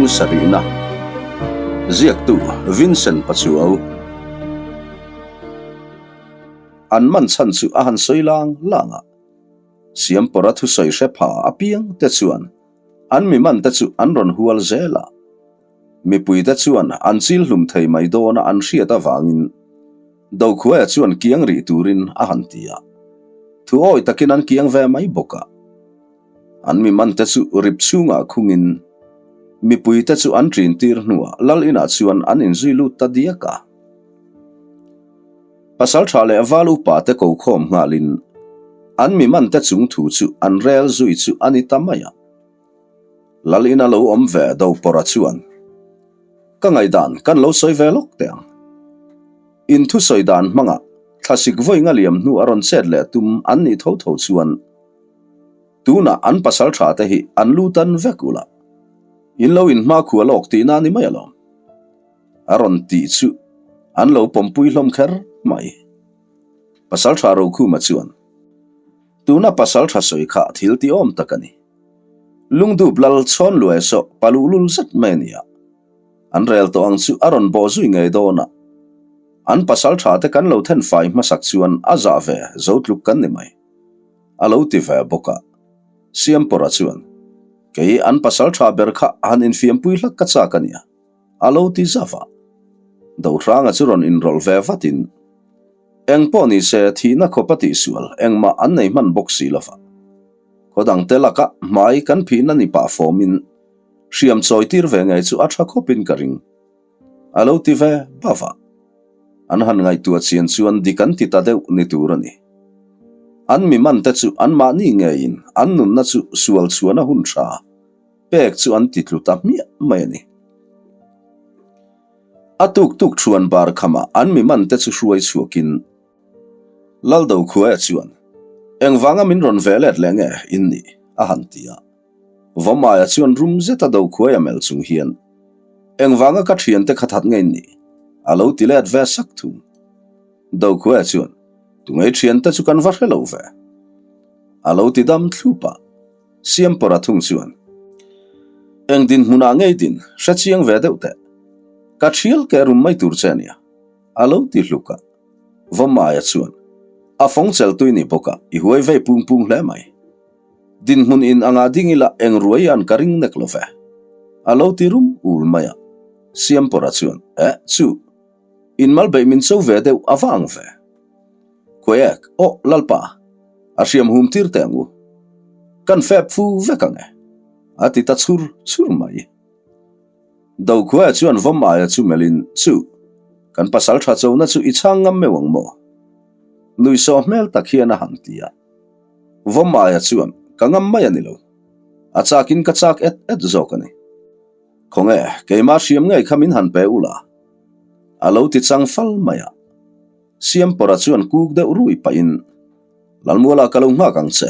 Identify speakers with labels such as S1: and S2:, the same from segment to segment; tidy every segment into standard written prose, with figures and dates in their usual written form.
S1: Bung sarihna Ziaktu Vincent Pachuau An man chhan chu a han sawi lang lang a, Siampawra thusawi hre pha apiang te chuan an mi man te chu an rawn hual zel a. Mipuite chuan an chil hlum thei mai dawna an hriat avangin Dokhuaia chuan kiang rih turin a han ti a. Thu awi takin an kiang ve mai bawk a. An mi mante chu rip chhungah khungin mipuite chu an ṭin tir hnuah lal inah chuan an inzui lut ta diak a. Pasalṭha leh val upa te ko khawm nghalin an mi mante chung thu chu an rel zui chu a ni ta mai a. Lal ina lo awm ve Dopawrha chuan, Ka ngaihdan kan lo sawi ve lawk teh ang. In thusawi dan hmangah thlasik vawi nga liam hnu a rawn chet leh tum an nih tho tho chuan tunah an pasal tha te hi an lu tan vek ula, in lo inhma khua lawk tihna a ni mai alawm. A rawn tih chu an lo pawmpui hlawm kher mai. Pasal tha Rokhuma chuan, Tuna pasal tha sawi kha thil ti awm tak a ni. Lungdup lal chhawn luai sawh paluh lul zet mai a ni a. An rel tawh ang chu a rawn bawh zui ngei dawn a. An pasal tha te kan lo then fai hmasak chuan a zah ve zo tluk kan ni mai. A lo ti ve bawk a. Siampawrha chuan, Kei an pasal tha ber kha han infiampui hlak ka chak a nia. A lo ti zauh a. Dohranga chu rawn inrawlh ve vatin, Eng pawh ni se thihna khawp a tihsual engmah an nei hman bawk si lova. Khaw dangte laka hmai kan phihna ni pah fawmin hriam chawi tir ve ngei chu a tha khawpin ka ring. A lo ti ve bauh a. An han ngaihtuah chian chuan dik an ti ta deuh ni tur a ni. An mi man te chu anmahni ngeiin an nunna chu sual chhuahna hun tha pek chu an ti tlu ta hmiah mai a ni. A tuk tuk thuan bar khamah an mi man te chu hruai chhuakin Laldo khuaia chuan, Engvanga min rawn ve let leh nge in nih? a han ti a. Vawmaia chuan rum zeta do khuaia melh chung hian, Engvanga ka thiante kha that nge in nih? a lo ti let ve sak thung. Do khuaia chuan, Tungei thiante chu kan va hre lo ve. A lo ti dam thlup a. Siampawrha thung chuan, Eng dinhmunah ngei din hre chiang ve deuh teh. Ka thial ke rum mai tur che a nia. A lo ti hluk a. Vawmaia chuan, A fawng chel tui ni bawk a, i huai vei pung pung hle mai. Dinhmun in anga ding ila eng ruai an ka ring nek lo ve. A lo ti rum ul mai a. Siampawrha chuan, Eh, chu, in mal beih min cho ve deuh a va ang ve. Khuaek, Aw, Lalpa, a hriam hum tir teh ang u. Kan fep fu vek ang e. A ti ta chhur chhur mai. Dokhuaia chuan Vawmaia chu melhin, Chu, kan pasal tha chona chu i chhang ngam meuh ang maw? Nuihsawh hmel tak hian a han ti a. Vawmaia chuan, Ka ngam mai a ni lo. A chakin ka chak et et zawk a ni. Khawnge, keimah hriam ngei kha min han pe ula. A lo ti chang fal mai a. Siampawrha chuan kuk deuh rui pahin, Lalmuala ka lo nghak ang che.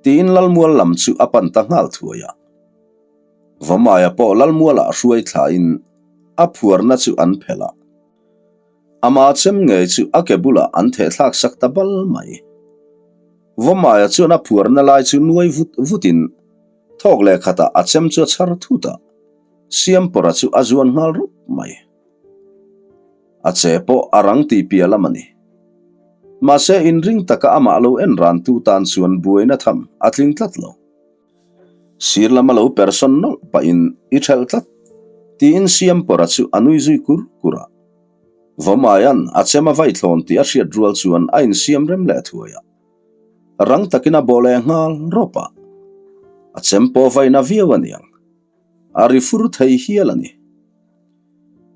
S1: Tiin Lalmual lam chu a pan ta nghal thuai a. Vawmaia pawh Lalmualah hruai thlain a phuarna chu an phelh a. Ama chem ngei chu a ke bulah an thehthlak sak ta bal mai. Vawmaia chuan a phuarna lai chu nuai vut vutin thawk leh khatah a chem chu a chhar thut a, Siampawrha chu a zuan nghal rup mai. A che pawh a rang tih piah lam a ni. Mahse inring taka amah lo en rantu tan chuan buaina tham a tling tlat lo. Sir lama lo person nawlh pahin i ṭhelh tlat, tiin Siampawrha chu a nui zui kur kur a. Vawmaia'n a chem a vai thlawn tih a hriat rual chuan a insiam rem leh thuai a. Rang takin a bawh leh nghal rawp a. A chem pawh vaina viau a niang. A ri fur thei hial a ni.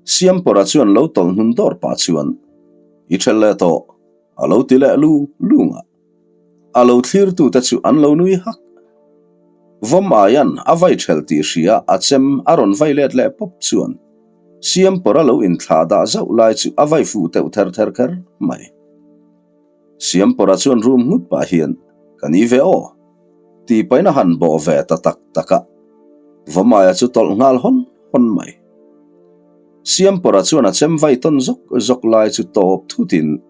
S1: Siampawrha chuan lo tawlh hnun dawr pah chuan, I ṭhelh leh tawh, a lo ti leh lung lung a. A lo thlirtute chu an lo nui hak. Vawm aian a vai ṭhelh tih hria a chem a rawn vai let leh pawp chuan Siampawrha lo inthlah dah zauh lai chu a vai fuh teuh ther ther kher mai. Siampawrha chuan rum nghut pah hian, Ka ni ve aw! tih pahin a han bawh ve ta tak tak a. Vawmaia chu tawlh nghal hawn hawn mai. Siampawrha chuan a chem vai tawn zawk zawk lai chu tawp thutin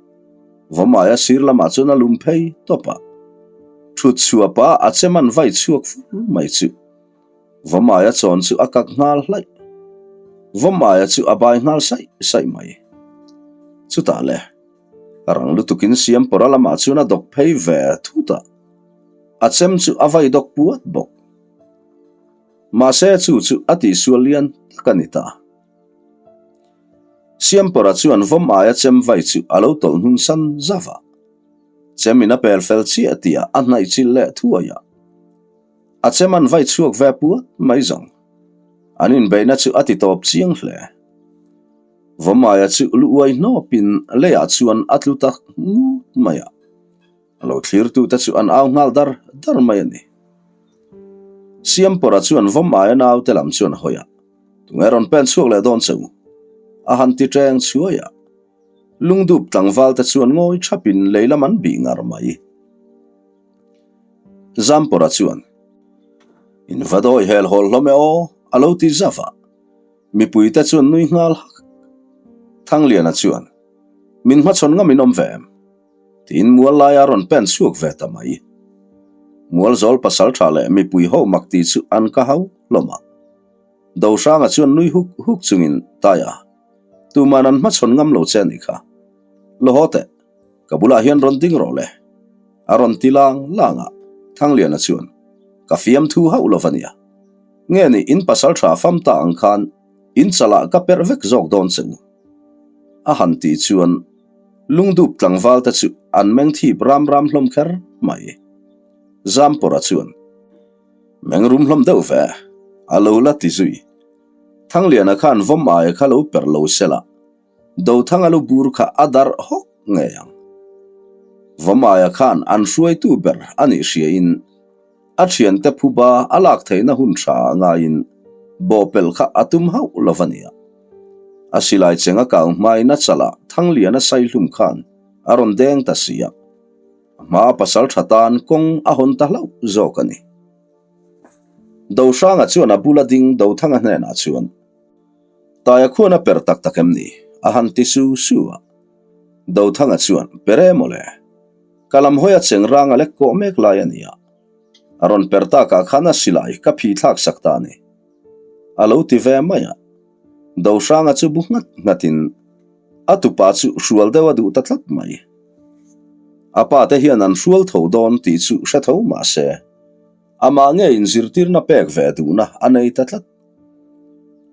S1: Vawmaia sir lamah chuan a lum phei tawp a, thut chhuah pah a chem an vai chhuak fur mai chu. Vawmaia chawn chu a kak nghal hlaih. Vawmaia chu a bai nghal saih saih mai. Chutah le, rang lutukin Siampawra lamah chuan a dawk phei ve thut a, a chem chu a vai dawk puat bawk. Mahse chu chu a tihsual lian tak a ni ta. Siampawra chuan Vawmaia chem vai chu a lo tawlh hnun san zauh a. Chem in a pel fel chiah tih a hnaih chilh leh thuai a. A chem an vai chhuak ve puat mai zawng. An inbeihna chu a ti tawp chiang hle. Vawmaia chu lu uai hnawpin leiah chuan a tlu ta ngut mai a. A lo thlirtute chu an au nghal dar dar mai a ni. Siampawra chuan Vawmaia naute lam chuan a hawi a, Tunge rawn pen chhuak leh dawn che u? A han ti ṭeng chhuai a. Lungdup tlangvalte chuan ngawi ṭhapin lei lam an bih ngar mai. Zampawra chuan, In va dawi hel hawl hlawm e aw, a lo ti zauh a. Mipuite chuan nui nghal hak. Thangliana chuan, Min hmachhawn ngam in awm ve em? Tiin mual laia rawn pen chhuak ve ta mai. Mualzawl pasaltha leh mipui ho mak tih chu an ka hau hlawm a. Dohranga chuan nui huk huk chungin, Taia, tuman an hmachhawn ngam lo che a nih kha. Law haw teh. Ka bulah hian rawn ding rawh le. A rawn ti lang lang a, Thangliana chuan, Ka fiamthu hauh lo va nia. Nge ni in pasal tha fam ta ang khan in chalah ka perh vek zawk dawn che u. A han tih chuan lungdup tlangval te chu an meng thip ram ram hlawm kher mai. Zampawra chuan, Meng rum hlawm deuh ve, a lo la ti zui. Thangliana khan vawm aia kha lo perh lo sela. Dothanga lu bur kha a darh hawk ngei ang. Vawmaia khan an hruaitu ber a nih hriain a thiante phuba a lak theihna hun tha a ngaiin bawhpelh kha a tum hauh lo va nia. A silai cheng a kau hmain a chalah Thangliana saihlum khan a rawn deng ta si a, a hmaa pasal tha tan kawng a hawn ta hlauh zawk a ni. Dohranga chuan a bula ding Dothanga hnenah chuan. Taia khuan a per tak tak em ni? A han ti su su a. Dothanga chuan, Per e mawle. Ka lam hawi a cheng rang a lek kawh mek lai a nia. A rawn per takah khan a silai ka phi thlak sak ta a ni. A lo ti ve mai a. Dohranga chu bu nghat nghatin a tupa chu hrual deuh a duh ta tlat mai. A pa te hian an hrual tho dawn tih chu hre tho mah se, amah nge inzirtirna pek ve duhna a nei ta tlat.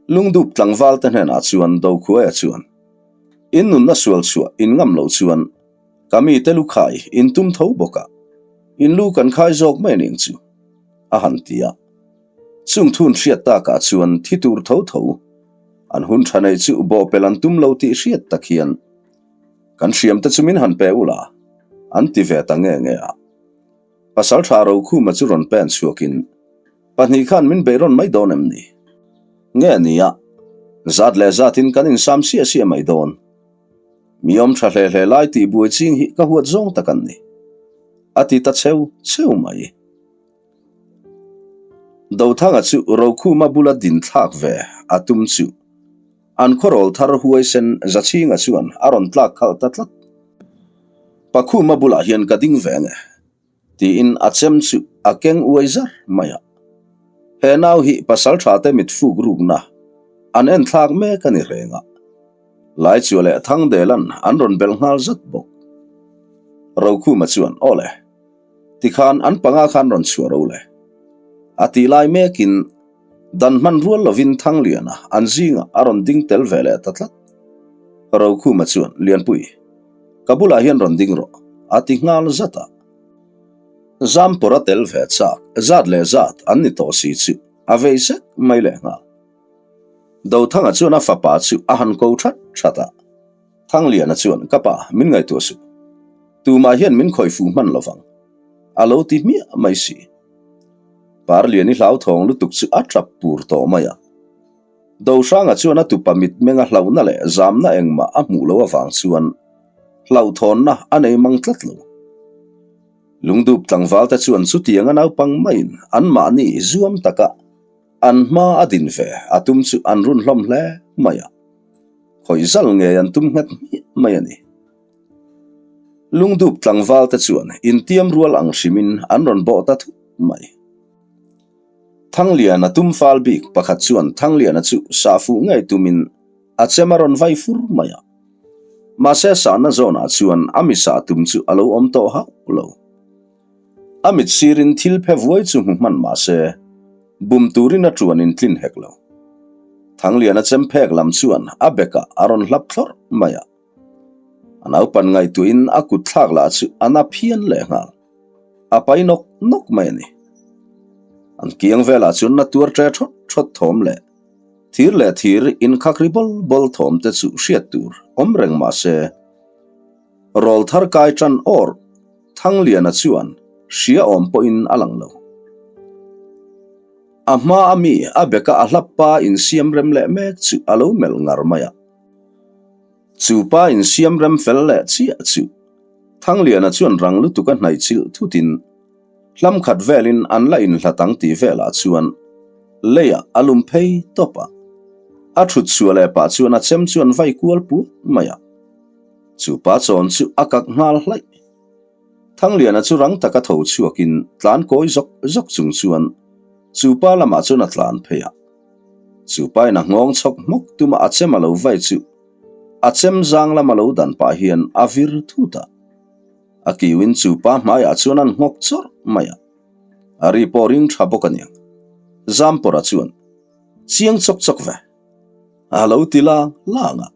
S1: Lungdup tlangval te hnenah chuan Dokhuaia chuan, In nunna sual chhuah in ngam loh chuan ka mite lu khai in tum tho bawk a, in lu kan khai zawk mai ning chu, a han ti a. Chung thun hriat takah chuan thi tur tho tho an hun tha nei chu bawhpelh an tum lo tih hriat tak hian kan hriamte chu min han pe ula an ti ve ta nge nge a. Pasaltha Rokhuma chu rawn pen chhuakin, Pahnih khan min beih rawn mai dawn em ni? Nge nia, zat leh zatin kan insam siah siah mai dawn. Mi awm tha hle hle lai tih buai ching hi ka huat zawng tak an ni. A ti ta cheu cheu mai. Dothanga chu Rokhuma bula din thlak ve a tum chu an khawrawl thar huaisen Zachhinga chuan a rawn tlak khalh ta tlat. Pakhuma bulah hian ka ding ve nge? Tiin a chem chu a keng uai zar mai a. He nau hi pasal tha te mit fuk rukna an en thlak mek a ni reng a. Laichua leh Thangdelan an rawn belh nghal zat bawk. Rokhuma chuan, Aw le, tikhan an panga khan rawn chhuah ro le. A tih lai mekin Dan hman rual lovin Thangliana an zingah a rawn ding tel ve leh ta tlat. Rokhuma chuan, Lianpui, ka bulah hian rawn ding rawh, a ti nghal zat a. Zampawr a tel ve chak, zat leh zat an ni tawh si chu a vei sek mai leh nghal. Dothanga chuan a fapa chu a han ko that that a. Thangliana chuan, Ka pa, min ngaihtuah suh. Tumah hian min khawih fuh hman lovang, a lo ti hmiah mai si. Parliani hlauthawng lutuk chu a tap pur tawh mai a. Dohranga chuan a tupa mitmenga hlauhna leh zamna engmah a hmuh loh avang chuan hlauhthawnna a nei mang tlat lo. Lungdup tlangvalte chuan chutianga naupang maiin anmahni zuam taka an hma a din ve a tum chu an run hlawm hle mai a. Khawih zal ngei an tum nghet hmiah mai a ni. Lungdup tlangval te chuan intiam rual ang hrimin an rawn bawh ta thut mai. Thangliana tum fal bik pakhat chuan Thangliana chu sah fuh ngei tumin a chem a rawn vai fur mai a. Mahse sahna zawnah chuan a mi sah tum chu a lo awm tawh hauh lo. A mit sirin thil phe vuai chu hmu hman mahse bum turin a tuan in tlin hek lo. Thangliana chem phek lam chuan a bekah a rawn hlap thlawrh mai a. A naupan ngaihtuahin a kut thlak lah chu a na phian leh nghal. A pai nawk nawk mai a ni. An kiang velah chuan na tuar ṭe ṭhawt ṭhawt thawm leh thir leh thir inkhak ri bawl bawl thawm te chu hriat tur awm reng mah se, rawl thar kai ṭan awr Thangliana chuan hria awm pawhin a lang lo. A hma a mi a beka a hlap pa insiam rem leh mek chu a lo melh ngar mai a. Chu pa insiam rem fel leh chiah chu Thangliana chuan rang lutuk a hnaih chilh thutin hlam khat velin an la inhlat ang tih velah chuan leiah a lum phei tawp a. A thut chhuah leh pah chuan a chem chuan vai kual puat mai a. Chu pa chawn chu a kak nghal hlaih. Thangliana chu rang taka tho chhuakin tlan kawi zawk zawk chung chuan chu pa lamah chuan a tlan phei a. Chu pain a nghawng chhawk hmawk tuma a chem a lo vai chu a chem zang lama lo dan pah hian a vir thut a. A kiuin chu pa hmaiah chuan an nghawk chawrh mai a. A ri pawh ring tha bawk a niang. Zampawrha chuan, Chiang chawk chawk ve. A lo ti lang lang a.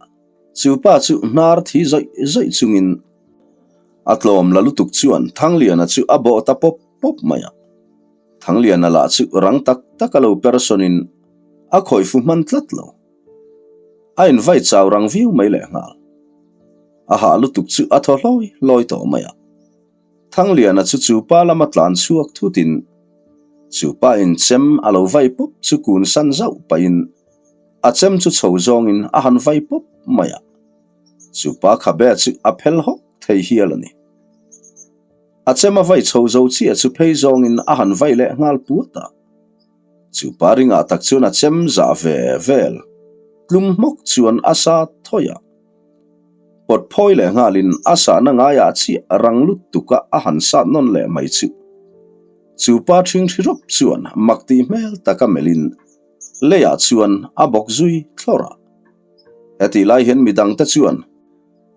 S1: Chu pa chu hnar thi zawih zawih chungin a tlawm la lutuk chuan Thangliana chu a bawh ta pawp pawp mai a. Thangliana lah chu rang tak tak a lo persawnin a khawih fu hman tlat lo. A invai chau rang viau mai lehnghal. A hah lutuk chu a thaw hlawi hlawi tawh mai a. Thangliana chu chu pa lama tlan chhuak thutin chu pa in chem a lo vai pawp chu kun san zauh pahin a chem chu chho zawngin a han vai pawp mai a. Chu pa khabe chu a phel hawk thei hial a ni. A chem a vai chho zo chiah chu phei zawngin a han vai leh nghal puat a. Chu pa ringah tak chuan a chem zah ve vel tlum hmawk chuan a sa thawi a. Pawt phawi leh nghalin a sahna ngaiah chiah rang lutuk a a han sat nawn leh mai chu. Chu pa ṭhingṭhi rawp chuan mak tih hmel taka melhin leiah chuan a bawk zui thlawr a. Hetih lai hian midangte chuan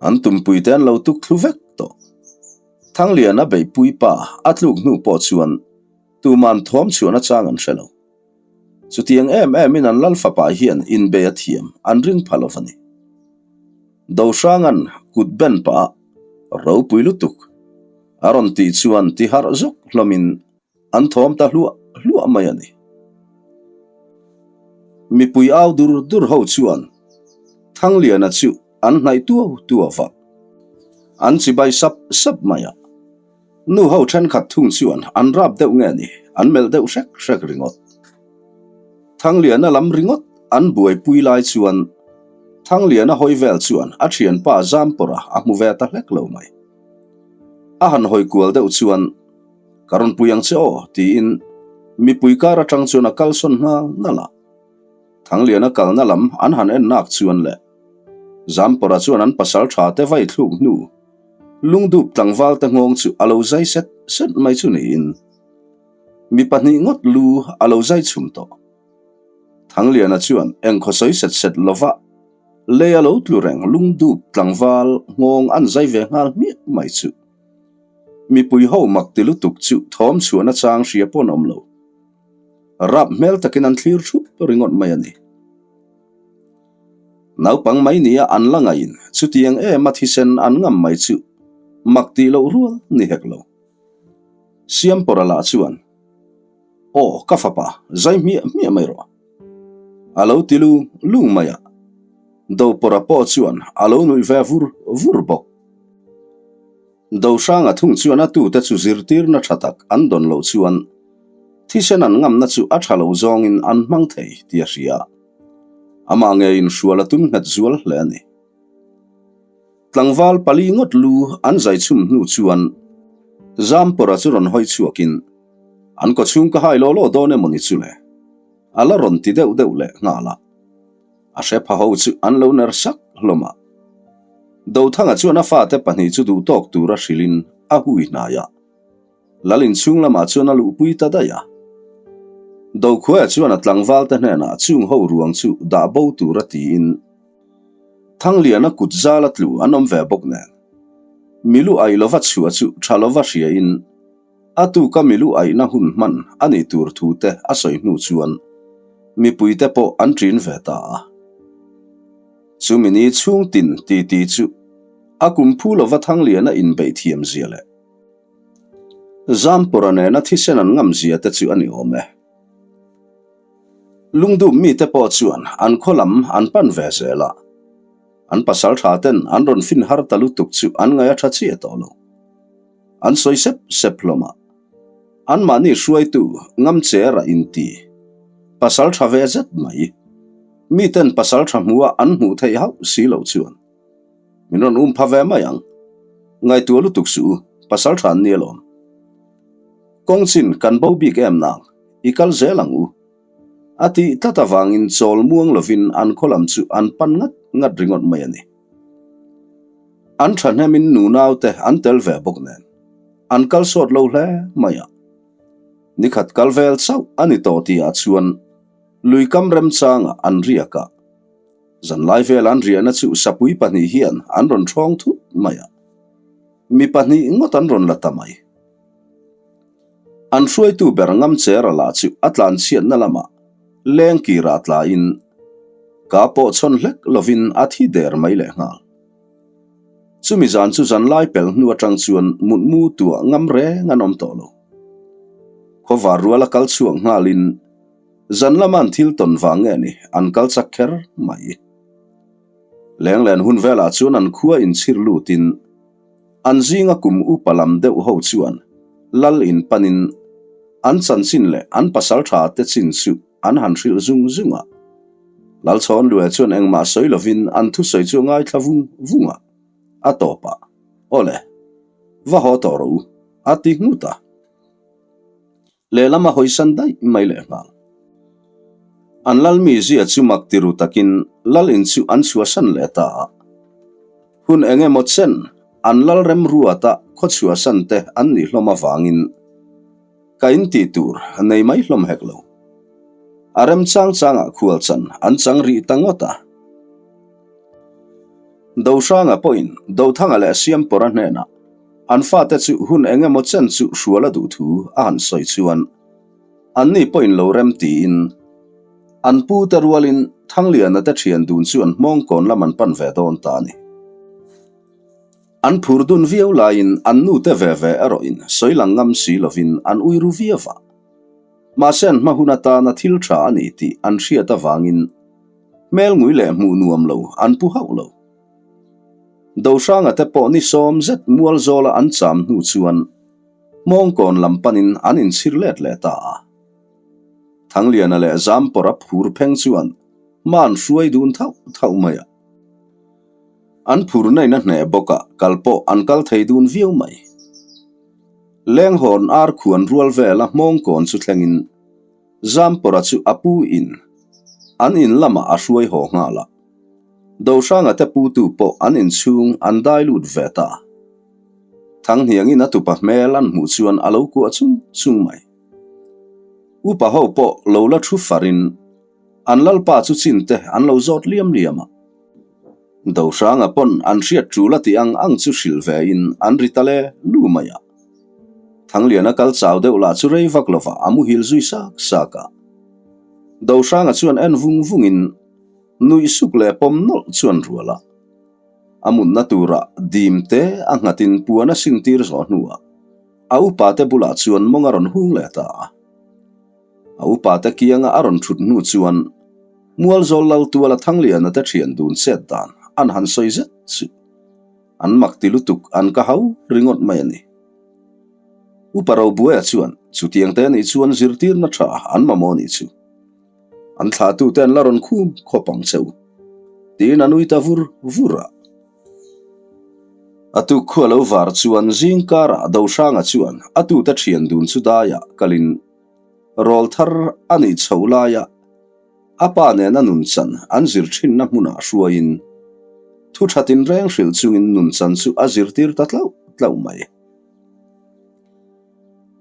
S1: an tumpuite an lo tuk thlu vek tawh. Thangliana beihpui pa a tluk hnu pawh chuan tuman thawm chhuahna chang an hre lo. Chutiang em emin an lal fapa hian inbei a thiam an ring pha lo va ni. Dohranga'n kut ben pah a ropui lutuk a rawn tih chuan ti harh zawk hlawmin an thawm ta hluah hluah mai a ni. Mipui au dur dur ho chuan Thangliana chu an hnaih tuau tuau va, an chibai sap sap mai a. Nu ho thenkhat thung chuan an rap deuh nge ni, an melh deuh hrek hrek ringawt. Thangliana lam ringawt an buaipui lai chuan Thangliana hawi vel chuan a thianpa Zampawrha a hmu ve ta hlek lo mai. A han hawi kual deuh chuan Ka rawn pui ang che aw tiin mipui kar atang chuan a kalsawn nghal nalh a. Thangliana kalna lam an han en nak chuan le Zampawrha chuan an pasal tha te vai thluk hnu lungdup tlangval te nghawng chu a lo zai set set mai chu niin mi pahnih ngawt lu a lo zai chhum tawh. Thangliana chuan engkhaw sawi set set lova lei a lo tlu reng lungdup tlangval nghawng an zai ve nghal hmiah mai chu. Mipui ho mak ti lutuk chu thawm chhuahna chang hria pawh an awm lo. Rap hmel takin an thlir thup ringawt mai a ni. Naupang mai nia an la ngaiin chutiang em a thisen an ngam mai chu mak tih loh rual ni hek lo. Siampawrha lah chuan, Aw ka fapa, zai hmiah hmiah mai rawh. A lo ti lung lung mai a. Dopawrha pawh chuan a lo nuih ve vur vur bawk. Dohranga thung chuan a tute chu zirtirna tha tak an dawn loh chuan thisen an ngamna chu a tha lo zawngin an hmang thei tih a hria. Amah ngeiin hrual a tum nghet zual hle a ni. Tlangval pali ngawt lu an zai chhum hnu chuan Zampawrha chu rawn hawi chhuakin an kawchhung ka hai law law dawn emaw ni chu le? A la rawn ti deuh deuh leh nghal a. A hre pha ho chu an lo ner sak hlawm a. Dothanga chuan a fate pahnih chu duhtawk tura hrilhin a hui hnai a. Lal inchhung lamah chuan a luhpui ta daih a. Dokhuaia chuan a tlangvalte hnenah chung ho ruang chu dah bo tura tiin Thangliana kut zala tlu an awm ve bawk nen milu aih lova chhuah chu tha lova hriain a tuka milu aihna hun hman a nih tur thu te a sawi hnu chuan mipuite pawh an ṭin ve ta a. Chumi ni chhung tin titi chu a kum phu lova Thangliana inbeih thiam zia leh Zampawra nena thisen an ngam zia te chu a ni awm e. Lungdup mite pawh chuan an khaw lam an pan ve zel a, an pasal tha ten an rawn fin har ta lutuk chu an ngaih a tha chiah tawh lo. An sawi sep sep hlawm a, anmahni hruaitu Ngamchera inti pasal tha ve zet mai, miten pasal tha hmuha an hmuh theih hauh si loh chuan Min rawn um pha ve mai ang. Ngaihtuah lutuk suh u, pasal tha an ni alawm. Kawng chin kan bo bik em nang, i kal zel ang u. A tih tlat avangin chawl muang lovin an khaw lam chu an pan ngat ngat ringawt mai a ni. An thahnemin nunau te an tel ve bawk nen, an kal sawt lo hle mai a. Nikhat kal vel chauh a ni tawh tihah chuan luikam remchangah an riak a. Zanlai vel an riahna chu sapui pahnih hian an rawn ṭhawng thut mai a, mi pahnih ngawt an rawn la ta mai. An hruaitu ber Ngamchera lah chu a tlanchhiatna lamah leng kirah tlaiin ka pawh chhawn hlek lovin a thi der mai lehnghal. Chumi zan chu zanlai pel hnu atang chuan mutmu tuah ngam reng an awm tawh lo. Khawvar ruala kal chhuak nghalin Zan lama an thil tawn vang nge ni, an kal chak kher mai. Lenglen hun velah chuan an khua inchhir lutin an zinga kum upa lam deuh ho chuan lal in panin an chanchin leh an pasal tha te chin chu an han hrilh zung zung a. Lalchhawn Lue chuan engmah sawi lovin an thusawi chu a ngaithla vung vung a, a tawpah, Awle, va haw tawh rawh u, a ti nghut a. Lehlam a hawisan daih mai lehnghal. An lal mizia chu mak ti ru takin lal in chu an chhuahsan leh ta a. Hun eng emaw chen an lal remruata khaw chhuahsan te an nih hlawm avangin ka in tih tur nei mai hlawm hek lo. A remchang changah khualchan an chang rih ta ngawt a. Dohranga pawhin Dothanga leh Siampawra hnenah An fate chu hun eng emaw chen chu hrual a duh thu a han sawi chuan anni pawhin lo rem tiin an pute rualin Thangliana te thian dun chu an hmawngkawn lam an pan ve dawn ta a ni. An phur dun viau laiin an nute ve ve erawhin sawi lang ngam si lovin an ui ru viau a. Mahse an hma hun atana thil tha a ni tih an hriat avangin hmel ngui leh hmuh nuam lo an pu hauh lo. Dohranga te pawh ni sawm zet mual zawla an cham hnu chuan Hmawngkawn lam panin an inchhir let leh ta a. Thangliana leh Zampawra phur pheng chuan hma an hruai dun thauh thauh mai a. An phur nain a hneh bawk a, kal pawh an kal thei dun viau mai. Lenghawn ar khuan rual vela Hmawngkawn chu thlengin Zampawra chu a pu in an in lamah a hruai haw nghal a. Dohranga te putu pawh an inchhung an dai lut ve ta. Thanghniangin a tupa hmel an hmuh chuan a lo kuah chung chung mai. Upa ho pawh lo la thu farin an lalpa chu chin te an lo zawt liam liam a. Dohranga pawn an hriat tul a tih ang ang chu hrilh ve in an ri ta le lu mai a. Thangliana kal chau deuh lah chu rei vak lovah a muhil zui sak sak a. Dohranga chuan en vung vungin Nuih suk leh pawm nawlh chuan rual a, a mutna turah dim te a nghatin puan a sintir zawh hnuah a upa te bulah chuan mawng a rawn hung leh ta a. A upa te kianga a rawn thut hnu chuan Mualzawl Laltuala Thangliana te thian dun chet dan an han sawi zet chu an mak ti lutuk an ka hau ringawt mai a ni. Upa Robuaia chuan chutiang te nih chuan zirtirna tha an mamawh nih chu. An thlahtute an la rawn khum khawp ang che u, tiin a nui ta vur vur a. A tuk khu a lo var chuan zing karah Dohranga chuan a tute thian dun chu daiah kalin rawl thar a nih chhoh laia a pa nena nunchan an zir thinna hmunah hruaiin thu tha tinreng hrilh chungin nunchan chu a zirtir ta tlauh tlauh mai.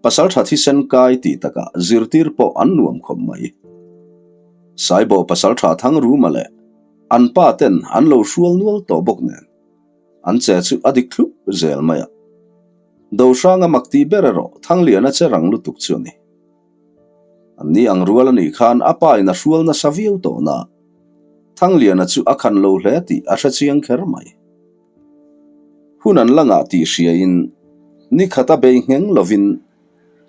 S1: Pasalṭha thisen kai tih takah zirtir pawh an nuam khawp mai. Saibaw pasalṭha Thangruma leh an pa ten an lo hrual nual tawh bawk nen an che chu a dik thlup zel mai a. Dohranga mak tih ber erawh Thangliana che rang lutuk chu a ni. An ni ang rual a nih khan a pa in a hrual nasa viau tawh na. Thangliana chu a khan lo hle tih a hre chiang kher mai. Hun an la ngah tih hriain ni khat a bei ngheng lovin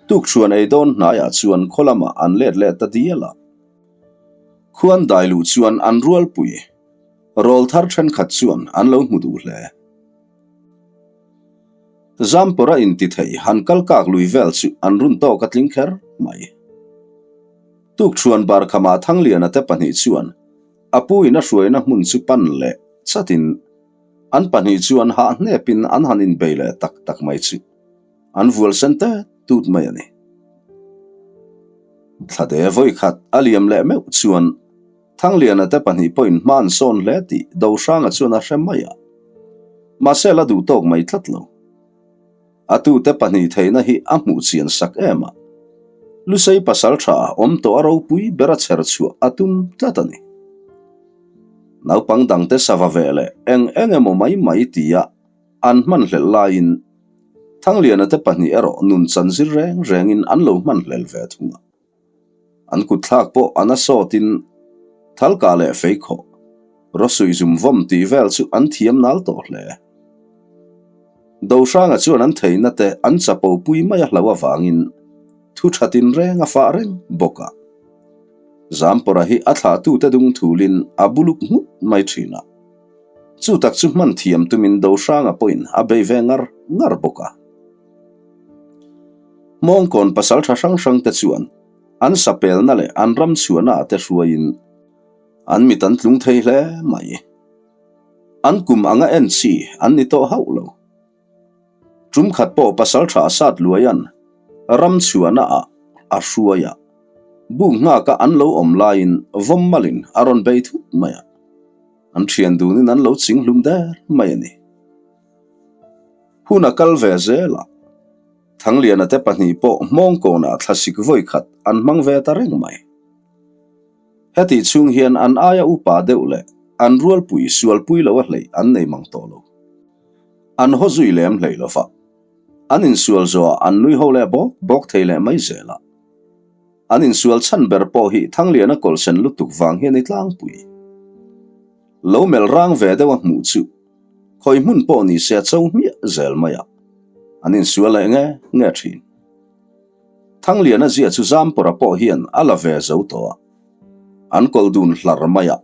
S1: tukṭhuan ei dawn hnaiah chuan khaw lamah an let leh ta dial a. Khuan dai luh chuan an rualpui rawl thar ṭhenkhat chuan an lo hmu duh hle. Zampawra inti thei han kal kak lui vel chu an run tawk a tling kher mai. Tukṭhuan barkhamah Thangliana te pahnih chuan A pu in a hruaina hmun chu pan leh chatin an pahnih chuan hah hnepin an han inbei leh tak tak mai chu an vual sen tet tut mai a ni. Thlade vawikhat a liam leh meuh chuan Thangliana te pahnih pawhin hma an sawn hle tih Dohranga chuan a hre mai a, mahse la duh tawk mai tlat lo. A tute pahnih theihna hi a hmuh chian sak em a, Lusei pasal tha awm tawh a ropui ber a chher chhuah a tum tlat a ni. Naupang dangte sava ve leh eng eng emaw mai mai tia an hmanhlelh laiin Thangliana te pahnih erawh nun chan zir reng rengin an lo hmanhlel ve thung a. An kutthlak pawh a na sawtin thalkah leh feikhawh, rawsuih zum vawm tih vel chu an thiam nal tawh hle. Dohranga chuan an theihna te an chapo pui mai a hlo avangin thu tha tinreng a fah reng bawk a. Zampawra hi a thlahtute dung thulin a buluk nghut mai thin a. Chu tak chu hman thiam tumin Dohranga pawhin a bei ve ngar ngar bawk a. Hmawngkawn pasal tha hrang hrang te chuan an sapelna leh an ram chhuahna ah te hruaiin an mit an tlung thei hle mai. An kum anga en chi an ni tawh hauh lo. Tum khat pawh pasal tha sat luaian ram chhuahna ah a hruai a, buk nghaka an lo awm laiin vawm malin a rawn bei thut mai a, an thian dunin an lo ching hlum der mai a ni. Hun a kal ve zel a, Thangliana te pahnih pawh hmawngkawnah thlasik vawi khat an hmang ve ta reng mai. Hetih chhung hian an aia upa deuh leh an rualpui sualpui lo a hleih an nei mang tawh lo. An haw zui lem hlei lo va, an insual zawhah an nui ho leh bawk bawk thei leh mai zel a. An insual chhan ber pawh hi Thangliana kawlhsen lutuk vang hian i tlangpui. Lo melh rang ve deuh a hmuh chu khawi hmun pawh ni se a cho hmiah zel mai a, an insual leh nge nge thin. Thangliana zia chu Zampawra pawh hian a la ve zo tawh a, an kawlh dun hlar mai a.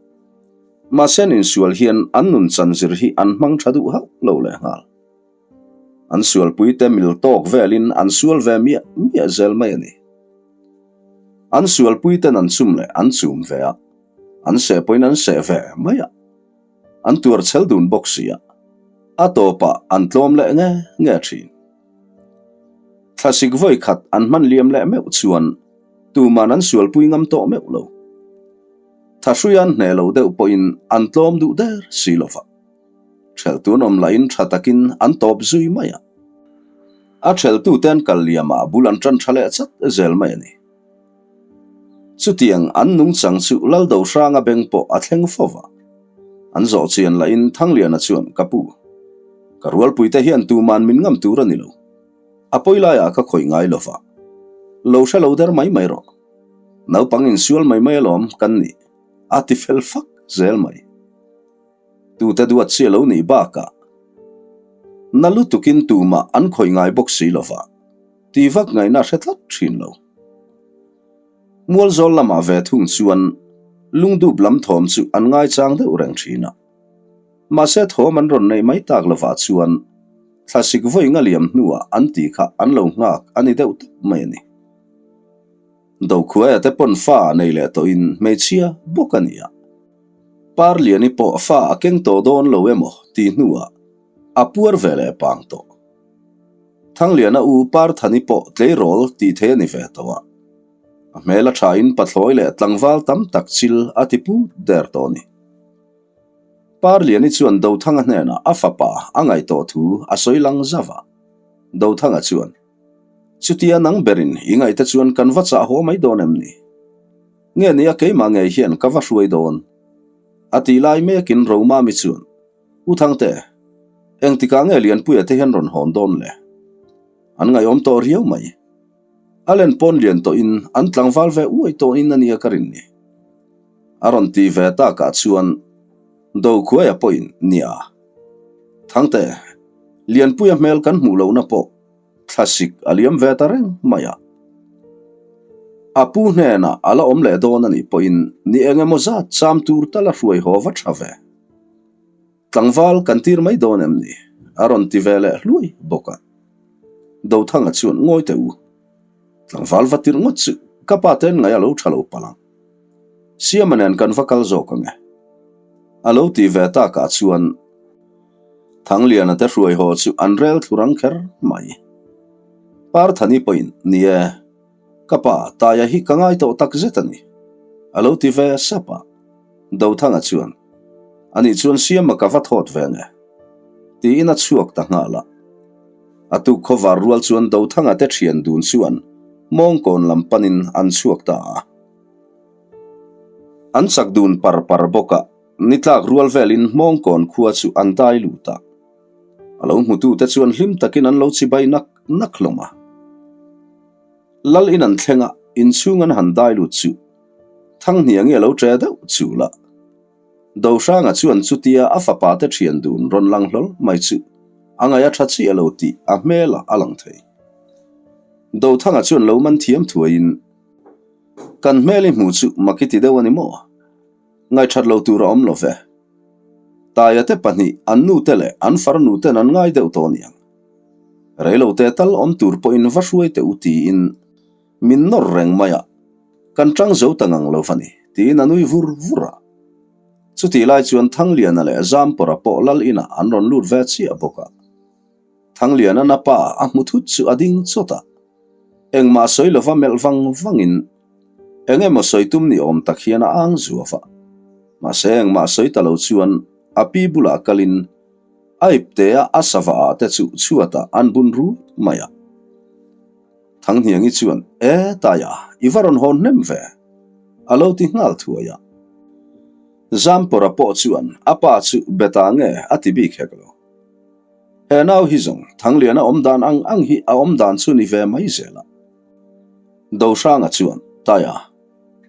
S1: Mahse an insual hian an nun chanzir hi an hmang tha duh hauh lo leh nghal. An sualpuite mil tawk velin an sual ve miah miah zel mai a ni. An sualpuiten an chum leh an chum ve a, an seh pawhin an seh ve mai a, an tuar chhel dun bawk si a, a tawpah an tlawm leh nge nge thin. Thlasik vawi khat an hman liam leh meuh chuan tuman an sualpui ngam tawh meuh lo. Thahrui an hneh lo deuh pawhin an tlawm duh der si lo va. Ṭheltu an awm lahin ṭha takin an tawp zui mai a. A ṭheltute an kal liamah bul an ṭan ṭha leh chat zel mai a ni. Chutiang an nungchang chu Laldo hranga beng pawh a thleng fo va. An zawh chian lahin Thangliana chuan, Ka pu, ka rualpuite hian tuman min ngam tur a ni lo. A pawi laiah ka khawih ngai lo va. Lo hre lo der mai mai rawh. Naupang insual mai mai alawm kan nih, a ti fel fak zel mai. Tute duat chi a lo nih bakah na lutukin tumah an khawih ngai bawk si lo va, ti vak ngaihna hre tlat thin lo. Mualzawl lamah ve thung chuan lungdup lam thawm chu an ngaichang deuh reng thin a. Mahse thawm an rawn neih mai tak lovah chuan thlasik vawi nga liam hnuah an tih kha an lo nghak a ni deuh tawp mai a ni. Dokhuaia te pawn fa nei leh tawhin hmeichhia bawk a ni a. Parliani pawh fa a keng tawh dawn lo emaw tih hnuah a puar ve leh pang tawh. Thangliana u Parthani pawh tleirawl tih thei a ni ve tawh a. A hmel a thain pathlawi leh tlangval tam tak chil a ti put der tawh a ni. Parliani chuan Dothanga hnenah a fapa a ngaih tawh thu a sawi lang zauh a. Dothanga chuan. Chutia nang berin i ngaihte chuan kan va chah haw mai dawn em ni? Nge nia keimah ngei hian ka va hruai dawn? A tih lai mekin Romami chuan, U Thangte, engtikah nge Lianpuia te hian rawn hawn dawn le? An ngaihawm tawh riau mai. A len pawn lian tawhin an tlangval ve uai tawhin a nia ka rin ni. A rawn ti ve takah chuan Dokhuaia pawhin nia. Thangte, Lianpuia hmel kan hmuh lohna pawh thlasik a liam ve ta reng mai a. A pu hnenah a la awm leh dawn a nih pawhin ni eng emaw zat cham tur tal a hruai haw va tha ve. Tlangval kan tir mai dawn em ni? A rawn ti ve leh hluai bawk a. Dothanga chuan ngawi teh u. Tlangval va tirh ngawt chu ka pa ten ngaih a lo tha lo palh ang. Siama nen kan va kal zawk ang e. A lo ti ve takah chuan Thangliana te hruai haw chu an rel thlu rang kher mai. Parthani pawhin, Ni e, ka pa Taia hi ka ngai tawh tak zet a ni. A lo ti ve sap a. Dothanga chuan, Ani chuan Siama ka va thawt ve nge? Tiin a chhuak ta nghal a. A tuk khawvar rual chuan Dothanga te thian dun chuan mawngkawn lam panin an chhuak ta a. An chak dun par par bawk a, ni tlak rual velin mawngkawn khua chu an dai lut a. A lo hmutute chuan hlim takin an lo chibai nak nak hlawm a. Lal in an thleng a, inchhung an han dai lut chu Thanghniangi a lo ṭe deuh chul a. Dohranga chuan chutia a fapa te ṭhian dun rawn lang hlawl mai chu a ngaih a ṭha chiah lo tih a hmelah a lang thei. Dothanga chuan lo man thiam thuaiin, Kan hmel i hmuh chu mak i ti deuh a ni maw? Ngaihṭhat lo tur a awm lo ve. Taia te pahnih an nute leh an farnu ten an ngai deuh tawh aniang. Reilote tal awm tur pawhin va hruai teh u tiin min nawr reng mai a, kan ṭang zo ta ngang lo va ni, tiin a nui vur vur a. Chutih lai chuan Thangliana leh Zampawra pawh lal inah an rawn lut ve chiah bawk a. Thangliana na pa a hmu thut chu a ding chawt a, engmah sawi lova melh vang vangin eng emaw sawi tum ni awm tak hian a ang zuau a. Mahse engmah sawi ta lo chuan a pi bulah kalin a iptea a sava ah te chu chhuatah an bun rut mai a. Thanghniangi chuan, E, Taia, i va rawn hawn hnem ve, a lo ti nghal thuai a. Zampawra pawh chuan a pa chu be ta nge a ti bik hek lo. He nau hi zawng Thangliana awm dan ang ang hi a awm dan chu ni ve mai zel a. Dohranga chuan, Taia,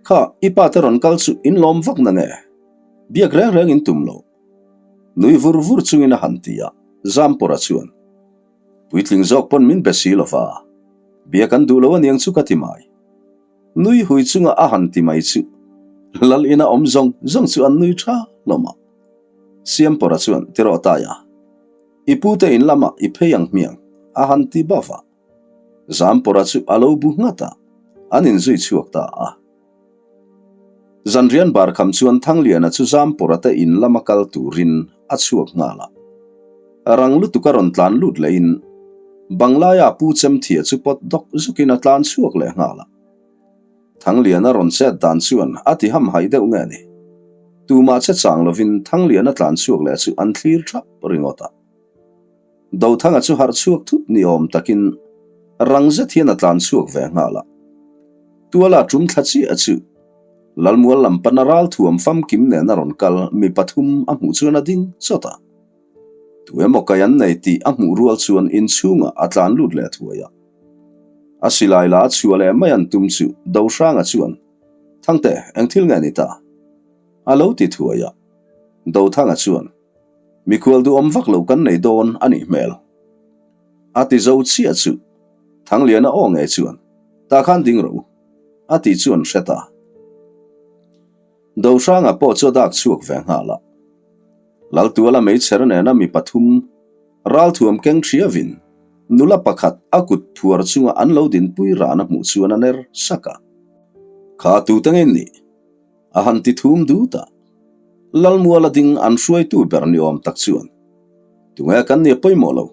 S1: kha i pa te rawn kal chu in lawm vak na nge? Biak reng reng in tum lo. Nui vur vur chungin a han ti a, Zampawra chuan, Puitling zawk pawn min be si lo va, biak an duh lo aniang chu ka ti mai. Nui hui chunga a han ti mai chu Lal ina awm zawng zawng chu an nui tha hlawm a. Siampawra chuan ti rawh tai a, I pute in lamah i phei ang hmiang a han ti bauh a. Zampawra chu a lo bu nghat a, an inzui chhuak ta a. Zanrian barkham chuan Thangliana chu Zampawra te in lama kal turin a chhuak nghal a. Rang lutuk a rawn tlan lut lehin Banglaia Pu Chemthia chu pawt dawk zukin a tlan chhuak leh nghal a. Thangliana rawn chet dan chuan a ti hamhaih deuh nge ni. Tumah che chang lovin Thangliana tlan chhuak leh chu an thlir thap ringawt a. Dothanga chu harh chhuak thut ni awm takin rang zet hian a tlan chhuak ve nghal a. Tuala tum thla chiah chu Lalmual lam pana ral thuam famkim nen a rawn kal mi pathum a hmuh chuan a ding chawt a. Tu emaw kai an nei tih a hmuh rual chuan inchhungah a tlan lut leh thuai a. A silai la a chhuah leh mai an tum chu Dohranga chuan, Thangte, eng thil nge ni ta? A lo ti thuai a. Dothanga chuan, Mikhual duhawm vak lo kan nei dawn a nih hmel. A ti zo chiah chu Thangliana aw nge chuan, Tah khan ding rawh u, a tih chu an hre ta. Dohranga pawh chu a dak chhuak ve nghal a. Laltuala meichher nena mi pathum ralthuam keng thiavin nula pakhat a kut phuar chunga an lo dinpui ran a hmuh chuan a ner sak a. Kha tute nge nih? A han ti thum dut a, Lalmuala ding an hruaitu ber ni awm tak chuan, Tunge kan nia pawimawh lo.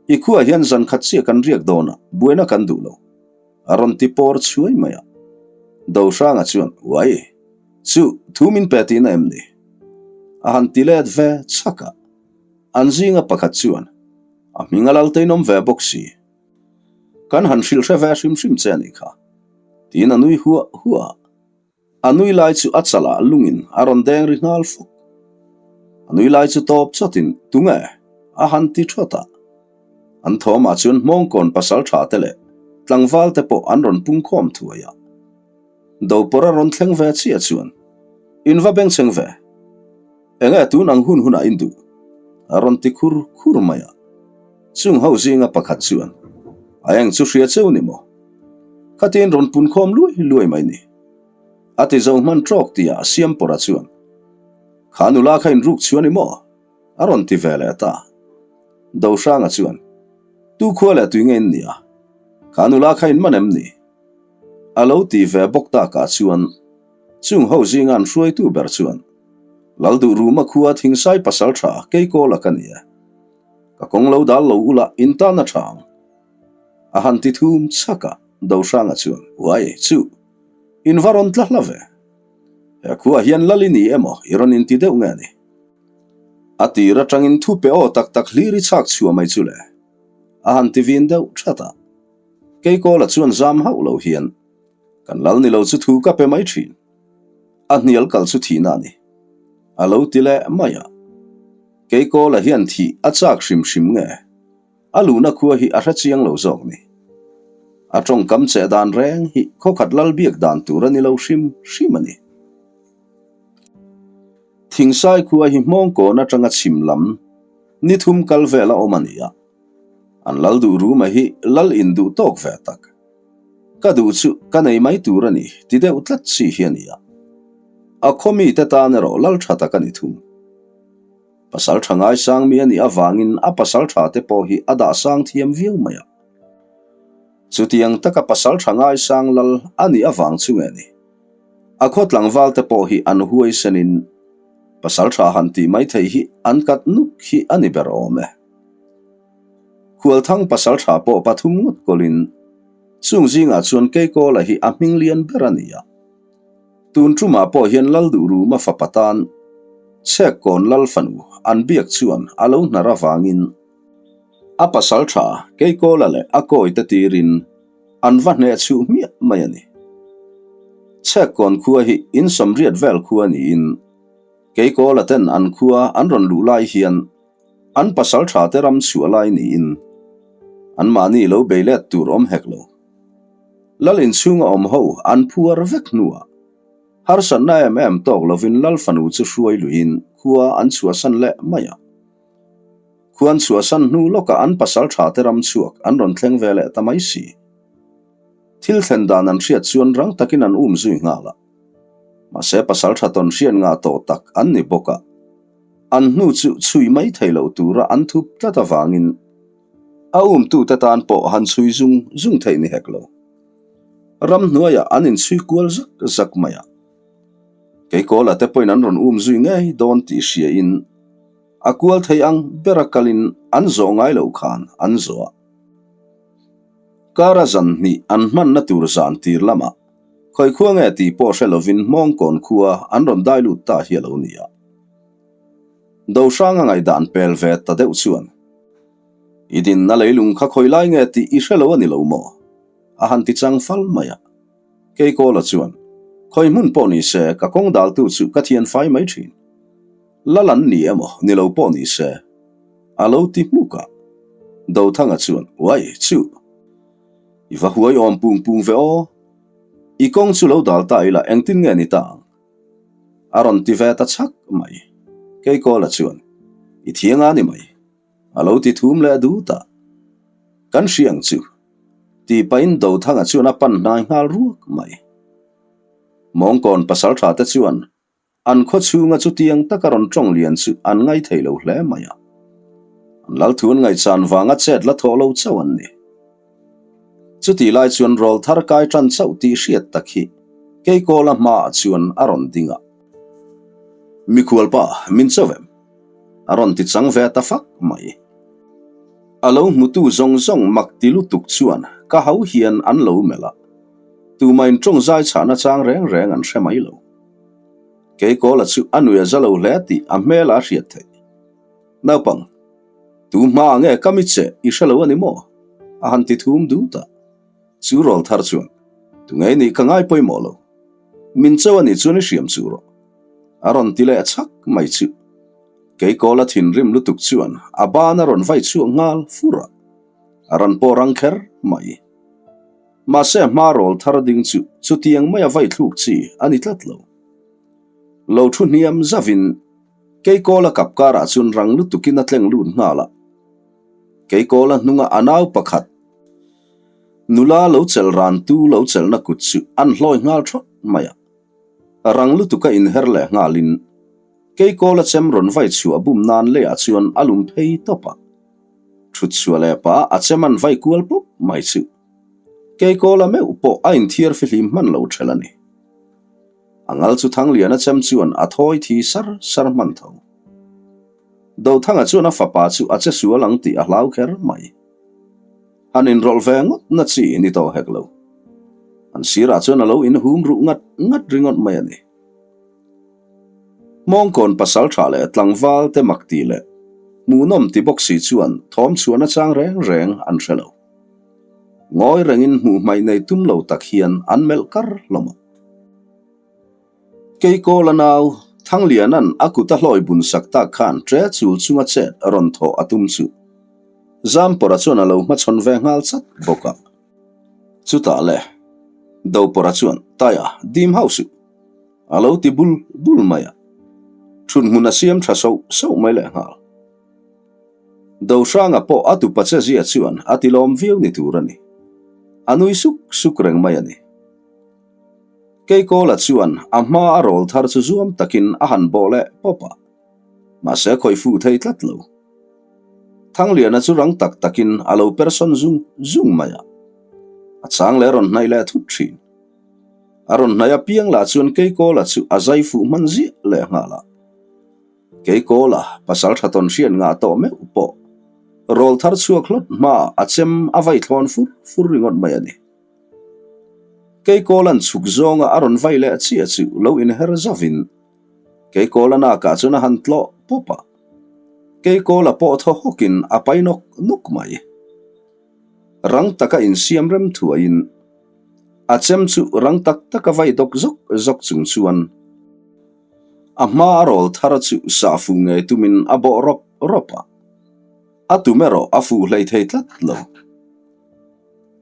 S1: I khuaah hian zan khat chiah kan riak dawn a, buaina kan duh lo. A rawn ti pawr chhuai mai a. Dohranga chuan, Uai, chu thu min pe tihna em ni? A han ti let ve chhak a. An zinga pakhat chuan, A hming a lal teinawm ve bawk si. Kan han hrilh hre ve hrim hrim che a nih kha, tiin a nui huah huah a. A nui lai chu a chalah lungin a rawn deng ri nghal fawk. A nui lai chu tawp chawtin, Tunge? a han ti thawt a. An thawmah chuan hmawngkawn pasal tha te leh tlangval te pawh an rawn pung khawm thuai a. Dopawr a rawn thleng ve chiah chuan, In va bengchheng ve. Enge tun ang hun hunah in duh? A rawn ti khur khur mai a. Chung ho zinga pakhat chuan, A eng chu hria cheu ni maw? Khatin rawn pun khawm luai luai mai ni. A ti zo hman trawk tihah Siampawra chuan, Kha nula kha in ruk chhuah ni maw? A rawn ti ve leh ta. Dohranga chuan, Tu khua leh tui nge in nia? Kha nula kha in man em ni? A lo ti ve bawk takah chuan chung ho zinga an hruaitu ber chuan, Lalduhruma khua thingsai pasal tha Keikawla ka ni e. Ka kawng lo dal lo ula in tan a tha ang. A han ti thum chhak a, Dohranga chuan, Uai, chu! In va rawn tla hla ve. He khuaah hian lal i ni emaw i rawn inti deuh nge ni? A tir atangin thu pe aw tak tak hlir i chhak chhuah mai chu le. A han ti vin deuh that a. Keikawla chuan zam hauh lo hian, Kan lal ni lo chu thu ka pe mai thin. A hnial kal chu thihna a ni. A lo ti leh mai a. Keikawla hian thih a chak hrim hrim nge? A luhna khua hi a hre chiang lo zawk ni. A tawngkam cheh dan reng hi khawkhat lal biak dan tur a ni lo hrim hrim a ni. Thingsai khua hi hmawngkawn atanga chhim lam ni thum kal vel a awm a ni a. An lal duh ruma hi lal in duh tawk ve tak. Ka duh chu ka nei mai tur a ni ti deuh tlat chi hi a ni a. A khaw mite tan erawh lal tha tak a ni thung. Pasal tha ngaisang mi a nih avangin a pasal tha te pawh hi a dah sang thiam viau mai a. Chutiang taka pasal tha ngaisang lal a nih avang chu nge ni? A khaw tlangval te pawh hi an huaisenin pasal tha han tih mai thei hi an kat nuk hi a ni ber awm e. Khualthang pasal tha pawh pathum ngawt kawlin chung zingah chuan Keikawla hi a hming lian ber a ni a. Tun tumah pawh hian Lalduhruma fapa tan Chhekkawn Lal fanu an biak chuan a lo hnar avangin a pasal tha Keikawla leh a kawite tirin an va hneh chhuh hmiah mai a ni. Chhekkawn khua hi in sawmriat vel khua niin Keikawla ten an khua an rawn luh lai hian an pasal tha te ram chhuah lai niin anmahni lo bei let tur awm hek lo. Lal inchhunga awm ho an phuar vek hnuah harsatna em em tawk lovin Lal fanu chu hruai luihin khua an chhuahsan leh mai a. Khua an chhuahsan hnu lawkah an pasal tha te ram chhuak an rawn thleng ve leh ta mai si. Thil thlen dan an hriat chuan rang takin an um zui nghal a. Mahse pasal tha tawn hriat ngah tawh tak an ni bawk a. An hnu chu chhui mai thei loh tura an thup tlat avangin A umtute tan pawh han chhui zung zung theih ni hek lo. Ramhnuaiah an inchhui kual zak zak mai a. Keikawla te pawhin an rawn um zui ngei dawn tih hriain a kual thei ang bera kalin an zawh ngai loh khan an zawh a. Kara zan hnih an hmanna tur zan tir lamah khawi khua nge tih pawh hre lovin Hmawngkawn khua an rawn dai lut ta hi a lo ni a. Dohranga ngaihdan pel ve ta deuh chuan, I dinna leilung kha khawi lai nge tih i hre lo a ni lo maw? a han ti chang fal mai a. Keikawla chuan, Khawi hmun pawh ni se, ka kawng daltu chu ka thian fai mai thin. Lal an ni emaw ni lo pawh ni se, a lo ti hmuk a. Dothanga chuan, Uai, chu! I va huai awm pung pung ve aw! I kawng chu lo dal ta ila engtin nge ni ta ang? A rawn ti ve ta chhak mai. Keikawla chuan, I thiang a ni mai. A lo ti thum leh dut a. Kan hria ang chu. Tih pahin Dothanga chuan a pan hnai nghal ruak mai. Mawngkawn pasaltha te chuan an khaw chhunga chutiang taka rawn tawng lian chu an ngai thei lo hle mai a. An lalthu an ngaihchan vanga chet la thawh lo chauh an ni. Chutih lai chuan rawl thar kai tan chauh tih hriat tak hi Keikawla hmaah chuan a rawn ding a. Mikhualpa, min cho em? A rawn ti chang ve ta fak mai. A lo hmutu zawng zawng mak ti lutuk chuan ka hau hian an lo melh a, tumahin tawng zai chhahna chang reng reng an hre mai lo. Keikawla chu a nui a za lo hle tih a hmel a hriat theih. Naupang, Tu hma nge ka mi che i hre lo a ni maw? A han ti thum dut a. Chu rawlthar chuan, Tunge nih ka ngai pawimawh lo. Min cho a nih chuan i hriam chu rawh. A rawn ti leh chhak mai chu. Keikawla thinrim lutuk chuan a ban a rawn vai chhuak nghal fur a, a rawn pawh rang kher mai. Mahse a hma rawlthar ding chu chutiang maia vai thluk chi a ni tlat lo. Lo thu hniam zavin Keikawla kap karah chuan rang lutukin a tleng lut nghal a. Keikawla hnunga a nau pakhat nula lo chelh rantu lo chelhna kut chu an hlawi nghal thawt mai a. Rang lutuka inher leh nghalin Keikawla chem rawn vai chhuah bum nan leiah chuan a lum phei tawp a. Thut chhuah leh pah a chem an vai kual pawp mai chu Keikawla meuh pawh a inthiar fihlim hman lo thelh a ni. A ngal chu Thangliana chem chuan a thawi thi sar sar hman tho. Dothanga chuan a fapa chu a che sual ang tih a hlau kher mai. Han inrawlh ve ngawt na chi ni tawh hek lo. An sirah chuan a lo inhum ruh ngat ngat ringawt mai a ni. Hmawngkawn pasal tha leh tlangval te mak tih leh hmuhnawm ti bawk si chuan thawm chhuah nachang reng reng an hre lo. Ngawi rengin hmuh hmaih nei tum lo tak hian an melh kar hlawm a. Keikawla nau, Thangliana'n a kut a hlawi bun sak tak khan ṭe chul chunga chet rawn thawh a tum chu Zampawrha chuan a lo hmachhawn ve nghal chat bawk a. Chutah le, Dopawrha chuan, Taia, dim hauh suh. A lo ti bul bul mai a. Ṭhunhmun a siam ṭha soh soh mai leh nghal. Dohranga pawh a tupa che zia chuan a ti lawm viau ni tur a ni. A nui suk suk reng mai a ni. Keikawla chuan a hma a rawl thar chu zuam takin a han bawh leh pawp a. Mahse khawih fuh thei tlat lo. Thangliana chu rang tak takin a lo persawn zung zung mai a. A chang leh rawn hnaih leh thut thin. A rawn hnaih apiang lah chuan Keikawla chu a zai fuh hman ziah leh nghal a. Keikawla pasal tha tawn hriat ngah tawh meuh pawh rawl thar chhuak hlawt hmaah a chem a vai thlawn fur fur ringawt mai a ni. Keikawla'n chhuk zawnga a rawn vai leh chiah chu lo inher zavin Keikawla nakah chuan a han tlawh pawp a. Keikawla pawh thaw hawkin a pai nawk nawk mai. Rang taka insiam rem thuaiin a chem chu rang tak taka vai dawk zawk zawk chung chuan a hma a rawl thar chu sah fuh ngei tumin a bawh rawp rawp a, a tum erawh a fuh hlei thei tlat lo.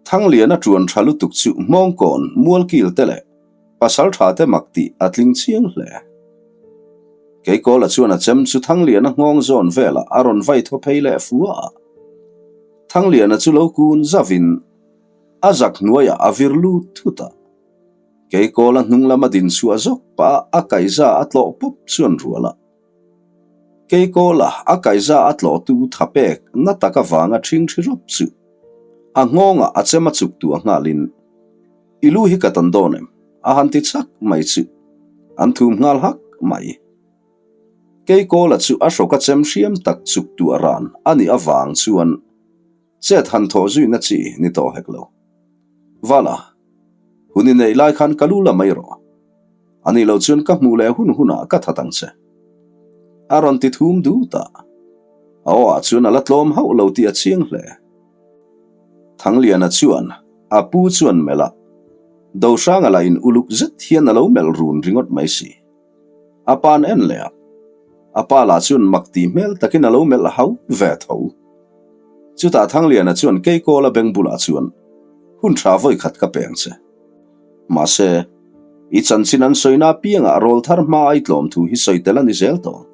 S1: Thangliana ṭuan ṭha lutuk chu hmawngkawn mualkil te leh pasal ṭha te mak tih a tling chiang hle. Keikawla chuan a chem chu Thangliana nghawng zawn velah a rawn vai thaw phei leh fua a. Thangliana chu lo kun zavin a zak hnuaiah a vir lut thut a. Keikawla hnung lama din chhuah zawk pah a kaihza a tlawh pawp chuan rual a. Keikawla a kaihza a tlawhtu tha pek na tak avanga ṭhing ṭhi rawp chu a nghawngah a chem a chuk tuah nghalin I lu hi ka tan dawn em? a han ti chak mai chu an thum nghal hak mai. Keikawla chu a hrawk a chem hriam tak chuk tuah ran a nih avang chuan chet han thawh zuina chi ni tawh hek lo. Vala, hun i neih lai khan ka lu la mai rawh. A nih loh chuan ka hmuh leh hun hunah ka that ang che. A rawn ti thum dut a. A aw ah chuan a la tlawm hauh lo tih a chiang hle. Thangliana chuan a pu chuan melh a, Dohranga lah in uluk zet hian a lo melh run ringawt mai si. A pa an en leh a, a pa lah chuan mak tih hmel takin a lo melh hau ve tho. Chutah Thangliana chuan Keikawla beng bulah chuan, Hun tha vawi khat ka peng che. Mahse, i chanchin an sawina apiangah rawl thar hma ai tlawm thu hi sawi tel a ni zel tawh ang.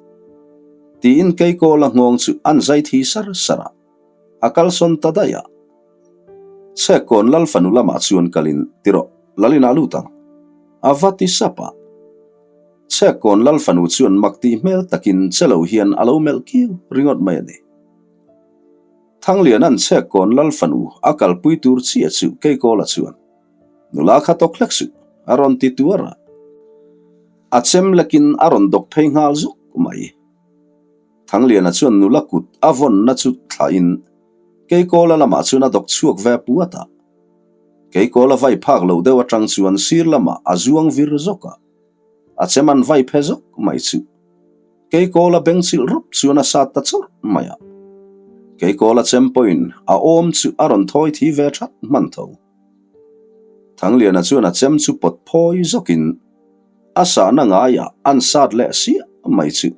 S1: Tiin Keikawla nghawng chu an zai thi sar sar a, a kalsawn ta daih a. Chhekkawn Lal fanu lamah chuan kalin, Ti rawh, Lalin ah lut ang. A va ti sap a. Chhekkawn Lal fanu chuan mak tih hmel takin che lo hian a lo melh kiau ringawt mai a ni. Thangliana'n Chhekkawn Lal fanu a kalpui tur chiah chu Keikawla chuan, Nula kha tawk hlek suh, a rawn ti tuar a. A chem lekin a rawn dawk phei nghal zuk mai. Thangliana chuan nula kut a vawnna chu thlahin Keikawla lamah chuan a dawk chhuak ve puat a. Keikawla vai phak loh deuh atang chuan sir lamah a zuang vir zawk a. A chem an vai phe zawk mai chu. Keikawla beng chilh rawp chuan a sat ta chawrh mai a. Keikawla chem pawhin a awm chu a rawn thawi thi ve that hman tho. Thangliana chuan a chem chu pawt phawi zawkin a sahna ngaiah an sat leh siah mai chu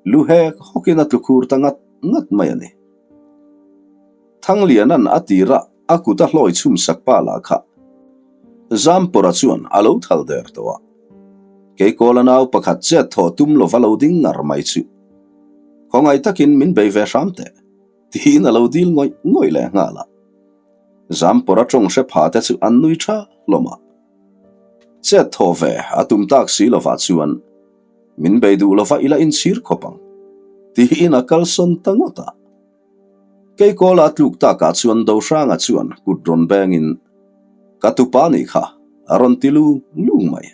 S1: lu hek hawkin a tlu khur ta ngat ngat mai a ni. Thangliana'n a tirah a kut a hlawi chhum sak pa lah kha Zampawra chuan a lo thal der tawh a. Keikawla nau pakhat chet thawh tum lova lo ding ngar mai chu khawngaih takin min bei ve hram teh tiin a lo dil ngawih ngawih leh nghal a. Zampawra tawng hre pha te chu an nui tha hlawm a. Chet thawh ve a tum tak si lovah chuan min bei duh lova ila inchhir khawp ang tiin a kalsawn ta ngawt a. Keikawla a tluk takah chuan Dohranga chuan kut rawn bengin, Ka tupa nih kha, a rawn ti lung lung mai.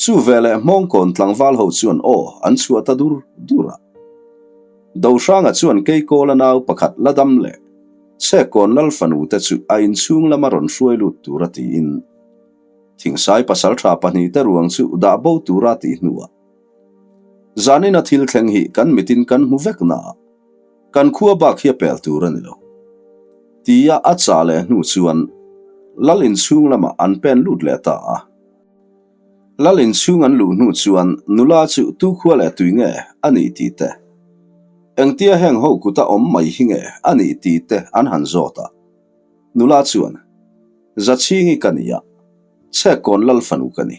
S1: Chu veleh Hmawngkawn tlangval ho chuan aw an chhuah ta dur dur a. Dohranga chuan Keikawla nau pakhat la dam leh Chhekkawn Lal fanu te chu a inchhung lama rawn hruai lut tura tiin Thingsai pasaltha pahnihte ruang chu dah bo tura tih hnuah Zanina thil thleng hi kan mitin kan hmu vek na a, kan khua bak hi a pel tur a ni lo. Tia a chah leh hnu chuan Lal inchhung lamah an pen lut leh ta a. Lal inchhung an luh hnu chuan nula chu tu khua leh tui nge a nih tih te, engtia heng ho kuta awm mai hi nge a nih tih te an han zawt a. Nula chuan, Zachhingi ka ni a. Chhekkawn Lal fanu ka ni.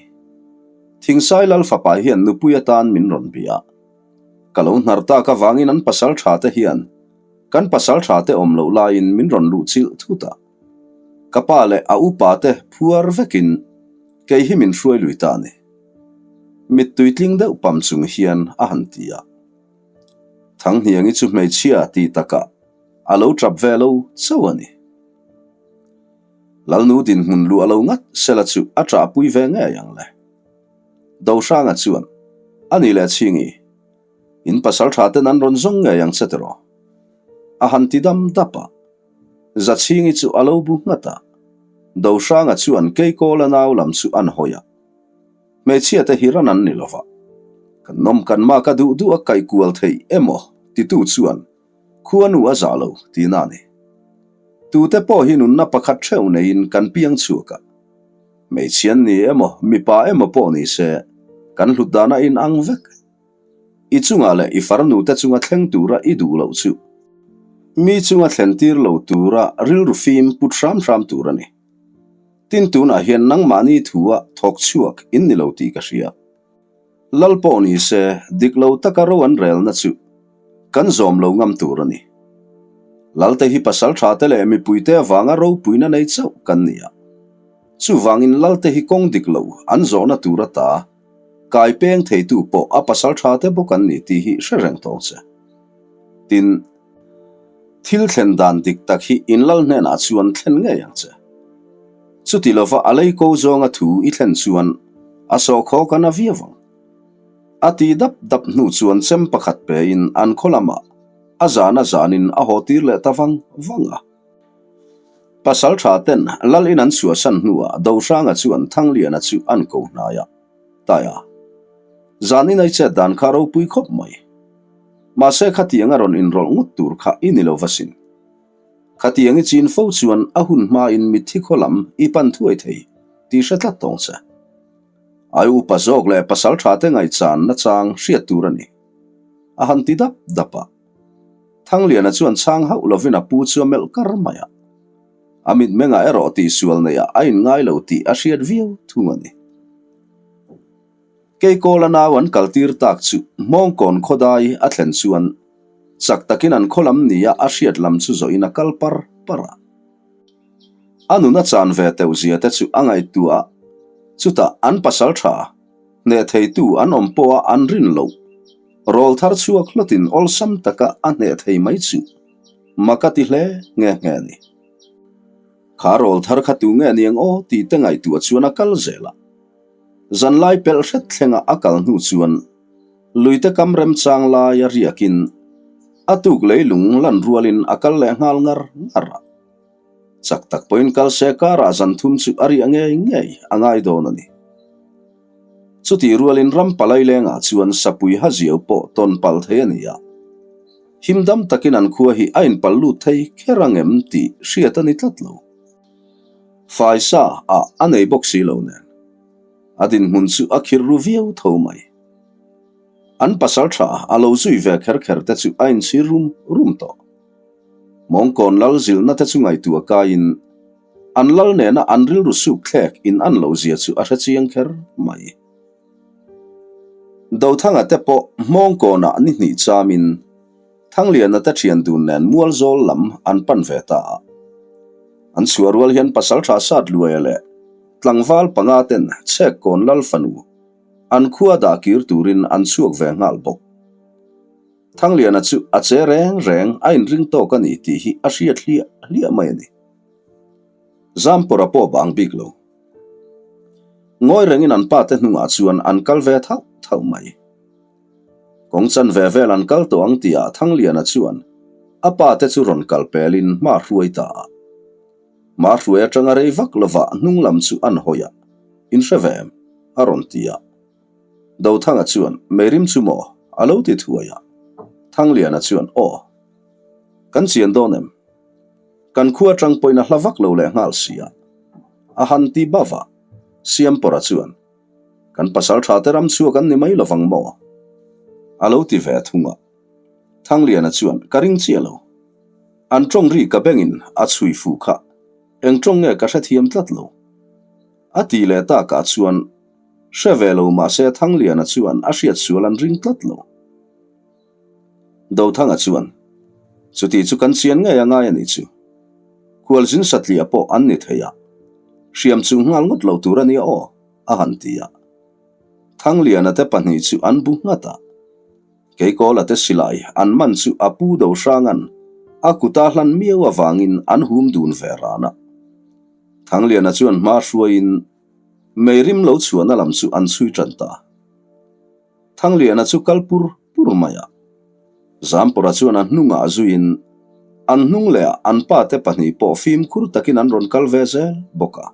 S1: Thingsai Lal fapa hian nupui atan min rawn bia. Ka lo hnar tak avangin an pasal tha te hian kan pasal tha te awm loh laiin min rawn luh chilh thut a. Ka pa leh a upa te phuar vekin kei hi min hruai lui ta a ni. Mittui tling deuh pam chung hian a han ti a. Thanghniangi chu hmeichhia tih takah a lo tap ve lo chauh a ni. Lalnu dinhmun luh a lo ngat sela chu a ṭahpui ve ngei ang le. Dohranga chuan, A ni leh Chhingi, in pasal ṭha ten an rawn zawng ngei ang che tiraw? A han ti dam dap a. Zachhingi chu a lo bu nghat a. Dohranga chuan Keikawla nau lam chu an hawi a. Hmeichhia te hi ran an ni lova. Kan nawm kan mak a duh duh a kaih kual theih emaw titu chuan Khuanu a zah lo tihna a ni. Tute pawh hi nunna pakhat theuh neiin kan piang chhuak a. Hmeichhia an ni emaw, mipa emaw pawh ni se, kan hlut dan a inang vek. I chungah leh i farnute chunga thleng tura i duh loh chu mi chunga thlen tir lo tura rilru fim put hram hram tur a ni. Tin tunah hian nangmahni thua thawk chhuak in ni lo tih ka hria. Lal pawh ni se, dik lo taka ro an relna chu kan zawm lo ngam tur a ni. Lalte hi pasal tha te leh mipuite avanga ropuina nei chauh kan ni a. Chuvangin Lalte hi kawng dik lo an zawhna tur ata kai peng theitu pawh a pasal tha te bawk an ni tih hi hre reng tawng che. Tin. Thil thlen dan dik tak hi in lal hnenah chuan thlen ngei ang che. Chuti lova a lei ko zawnga thu i thlen chuan a sawhkhawk a na viau ang. A ti dap dap hnu chuan chem pakhat pein an khaw lamah a zan a zanin a haw tir leh ta vang vang a. Pasal tha ten lal in an chhuahsan hnuah Dohranga chuan Thangliana chu an ko hnai a, Taia, zanin ai chet dan kha ropui khawp mai. Mahse khatiang a rawn inrawlh ngawt tur kha i ni lo va sin. Khatiang i chin fo chuan a hun hmain mitthi khaw lam i pan thuai thei tih hre tlat tawng che. Ai upa zawk leh pasal tha te ngaihchan nachang hriat tur a ni. A han ti dap dap a. Thangliana chuan chhang hauh lovin a pu chu a melh kar mai a. A mitmengah erawh tihsual neihah a inngai lo tih a hriat viau thung a ni. Keikawla nau an kaltir tak chu Hmawngkawn khawdai a thlen chuan chak takin an khaw lam nia a hriat lam chu zawhin a kal par par a. A nun a chan ve teuh zia te chu a ngaihtuah a, chutah an pasal tha, hneh theitu an awm pawha an rin loh, rawl thar chhuak hlawtin awlsam taka a hneh thei mai chu mak a ti hle nghe nghe a ni. Kha rawl thar kha tu nge niang aw tih te ngaihtuah chuan a kal zel a. Zanlai pelh hret thlenga a kal hnu chuan luite kam remchang laia riakin a tuk leilung lan rualin a kal leh nghal ngar ngar a. Chak tak pawhin kal se karah zan thum chu a riah ngei ngei a ngai dawn a ni. Chutih rualin ram palai lengah chuan sapui haziau pawh tawn pal thei a ni a. Himdam takin an khua hi a inpal lut thei kher ang em tih hriat a ni tlat lo. Faisa ah a nei bawk si lo nen. A dinhmun chu a khir ru viau tho mai. An pasal tha a lo zui ve kher kher te chu a inchhir rum rum tawh. Mawngkawn lal zilhna te chu ngaihtuah kaiin an lal nena an rilru suk thlek in an lo zia chu a hre chiang kher mai. Dothanga te pawh Hmawngkawnah ni hnih chamin Thangliana te thian dun nen Mualzawl lam an pan ve ta a. An chhuah rual hian pasaltha sat luaia leh tlangval panga ten Chhekkawn lal fanu an khua dah kir turin an chhuak ve nghal bawk. Thangliana chu a che reng reng a inring tawk a ni tih hi a hriat hliah hliah mai a ni. Zampawra pawh bang bik lo. Ngawi rengin an pate hnungah chuan an kal ve thauh thauh mai. Kawng chan ve vel an kal tawh ang tihah Thangliana chuan a pate chu rawn kal pelin hma hruai ta a. Hma hruai atanga rei vak lovah hnung lam chu an hawi a, In hre ve em? a rawn ti a. Dothanga chuan, Meirim chu maw? a lo ti thuai a. Thangliana chuan, Aw. Kan chian dawn em? Kan khua atang pawhin a hla vak lo leh nghal si a. A han ti bava. Siampawra chuan, Kan pasal tha te ram chhuak an ni mai lovang maw? A lo ti ve thung a. Thangliana chuan, Ka ring chiah lo. An tawng ri ka bengin a chhui fu kha. Eng tawng nge ka hrethiam tlat lo. A ti leh takah chuan hre ve lo mahse Thangliana chuan a hriat sual an ring tlat lo. Dothanga chuan, Chuti chu kan chian ngei a ngai a nih chu. Khualzin satliah pawh an ni thei a, hriam chu nghal ngawt lo tur a nia aw, a han ti a. Thangliana te pahnih chu an bu nghat a. Keikawla te silai an man chu a pu Dohranga'n a kuta hlan miau avangin an hum dun ve ran a. Thangliana chuan hma hruaiin meirim lo chhuahna lam chu an chhui tan ta. Thangliana chu kal pur pur mai a. Zampawra chuan a hnungah zuiin an hnung leh ah an pa te pahnih pawh fimkhur takin an rawn kal ve zel bawk a.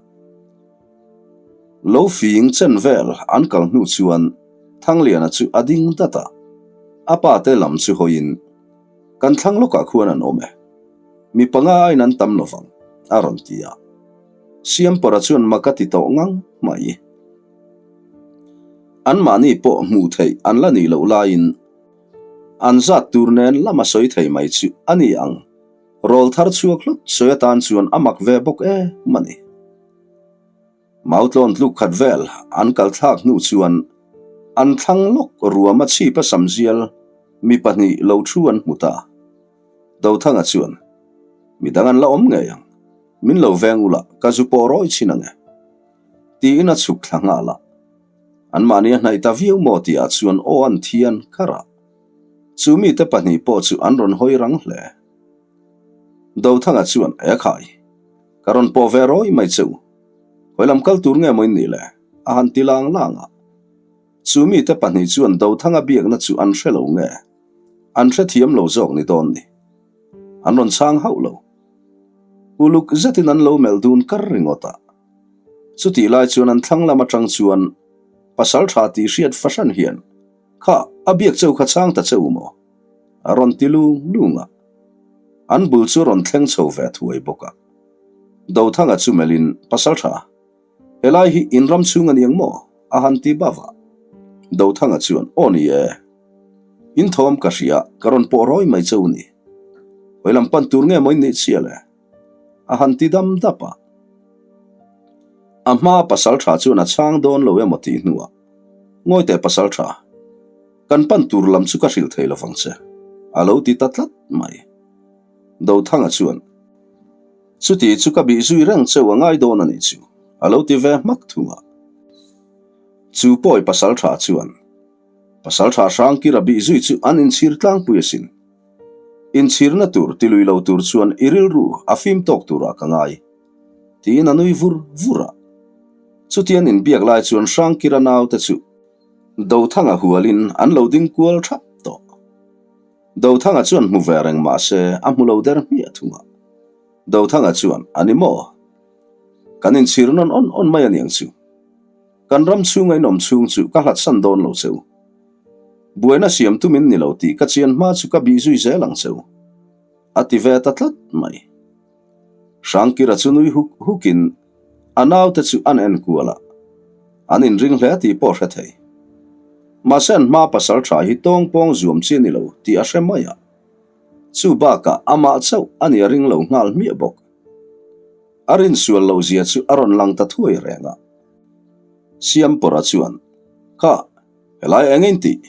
S1: Lo fing chen vel an kal hnu chuan Thangliana chu a ding dat a, a pa te lam chu hawiin, Kan thlang lawkah khuan an awm e. Mi panga aiin an tam lovang, a rawn ti a. Siampawra chuan mak a ti tawh ngang mai. Anmahni pawh hmuh theih an la nih loh laiin an zat tur nen lama sawi thei mai chu a ni ang. Rawl thar chhuak hlut sawi atan chuan a mak ve bawk em a ni. Mautlawn tluk khat vel an kal thlak hnu chuan an thlang lawk ruama chhipa samzial mi pahnih lo thu an hmu ta. Dothanga chuan, Midang an la awm ngei ang, min lo veng ula ka zu pawh rawi chhin ang e. Tiin a chhuk thla nghal a. Anmahni a hnaih ta viau maw tihah chuan aw an thian kar a. Chu mite pahnih pawh chu an rawn hawi rang hle. Dothanga chuan, E khai, ka rawn pawh ve rawi mai che u. Hawi lam kal tur nge maw in nih le? a han ti lang lang a. Chu mite pahnih chuan Dothanga biakna chu an hre lo nge? An hrethiam lo zawk ni dawn ni. An rawn chhang hauh lo. Uluk zetin an lo melh dun kar ringawt a. Chutih lai chuan an thlang lam atang chuan pasal tha tih hriat fahran hian, Kha, a biak cheu kha chhang ta che u maw? A rawn ti lung lung a. An bul chu rawn thleng chho ve thuai bawk a. Dothanga chu melhin, Pasal tha, helai hi in ram chhung a ni ang maw? A han ti bava. Dothanga chuan, Aw ni e. In thawm ka hria, ka rawn pawh rawi mai che u ni. Hawi lam pan tur nge maw in nih chiah le? A han ti dam dap a. A hma pasal tha chuan a chhang dawn lo emaw tih hnuah, Ngawi teh pasal tha, kan pan tur lam chu ka hrilh thei lovang che, a lo ti ta tlat mai. Dothanga chuan, Chuti chu ka bih zui reng cheu a ngai dawn a nih chu, a lo ti ve hmak thung a. Chu pawi pasal tha chuan, Pasal tha hrangkir a bih zui chu an inchhir tlangpui asin. Inchhirna tur ti lui lo tur chuan i rilru a fim tawk turah ka ngai, tiin a nui vur vur a. Chutian inbiak lai chuan Hrangkira naute chu Dothanga hualin an lo ding kual thap tawh. Dothanga chuan hmu ve reng mah se a hmu lo der hmiah thung a. Dothanga chuan, A ni maw? Kan inchhir nawn awn awn mai a niang chu. Kan ram chhunga in awm chhung chu ka hlatsan dawn lo che u. Buaina siam tum in ni lo tih ka chian hma chu ka bih zui zel ang che u. A ti ve ta tlat mai. Hrangkira chu nui huk hukin. A naute chu an en kual a, an inring hle tih pawh a hre thei. Mahse an hma pasal tha hi tawng pawng zuam chi a ni lo tih a hre mai a. Chu bakah amah chauh a nia ring lo nghal hmiah bawk. A rinsual loh zia chu a rawn lang ta thuai reng a. Siampawra chuan, Kha, helai eng in tih?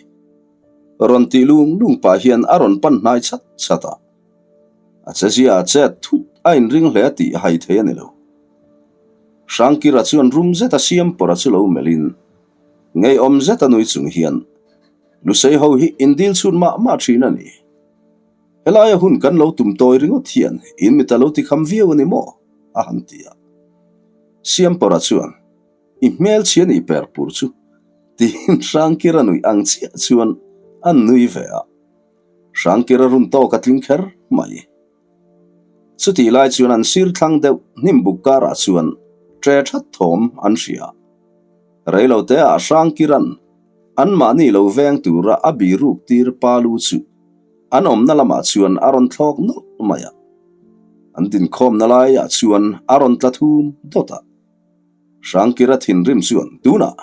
S1: Rawn tih lung lung pah hian a rawn pan hnai chat chat a. A chezia a chet thut a inring hle tih a hai thei a ni lo. Hrangkira chuan rum zeta Siampawra chu lo melhin, ngeiawm zeta nui chung hian, Lusei ho hi indil chhun mah mah thin a ni. Helaia hun kan lo tum tawi ringawt hian in mit a lo tikham viau a ni maw? a han ti a. Siampawra chuan, I hmelchhia nih per pur chu, tiin Hrangkira nuih ang chiah chuan a nui ve a. Hrangkira run tawk a tling kher mai. Chutih lai chuan an sir thlang deuh hnimbuk karah chuan ṭe ṭhat thawm an hria. Reiloteah Hrangkira'n anmahni lo veng tura a biruk tir pa lu chu an awmna lamah chuan a rawn thlawk nawlh mai a. An dinkhawmna laiah chuan a rawn tla thum dawt a. Hrangkira thinrim chuan tunah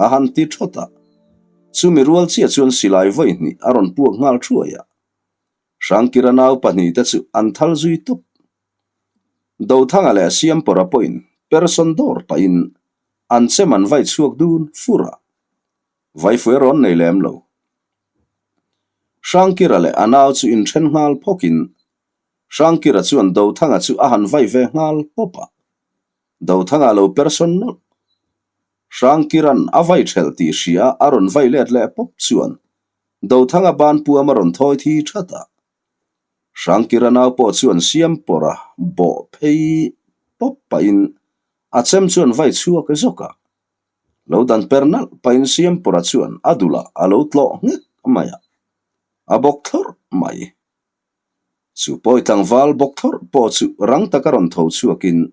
S1: a han ti thawt a. Chumi rual chiah chuan silai vawi hnih a rawn puak nghal thuai a. Hrangkira nau pahnihte chu an thal zui tawp. Dothanga leh Siampawra pawhin person dawr pahin an chem an vai chhuak dun fur a. Vaifui a rawn nei lem lo. Hrangkira leh a nau chu inthen nghal phawkin Hrangkira chuan Dothanga chu a han vai ve nghal pawp a. Dothanga lo person nawlh. Hrangkira'n a vai ṭhelh tih hria a rawn vai let leh pawp chuan Dothanga ban puam a rawn thawi thi that a. Hrangkira nau pawh chuan Siampawra bawh phei pawp pahin a chem chuan vai chhuak zawk a. Lo dan per nalh pahin Siampawra chuan a dulah a lo tlawh nghek mai a, a bawk thlawrh mai. Chu pawi tlangval bawk thlawrh pawh chu rang taka rawn tho chhuakin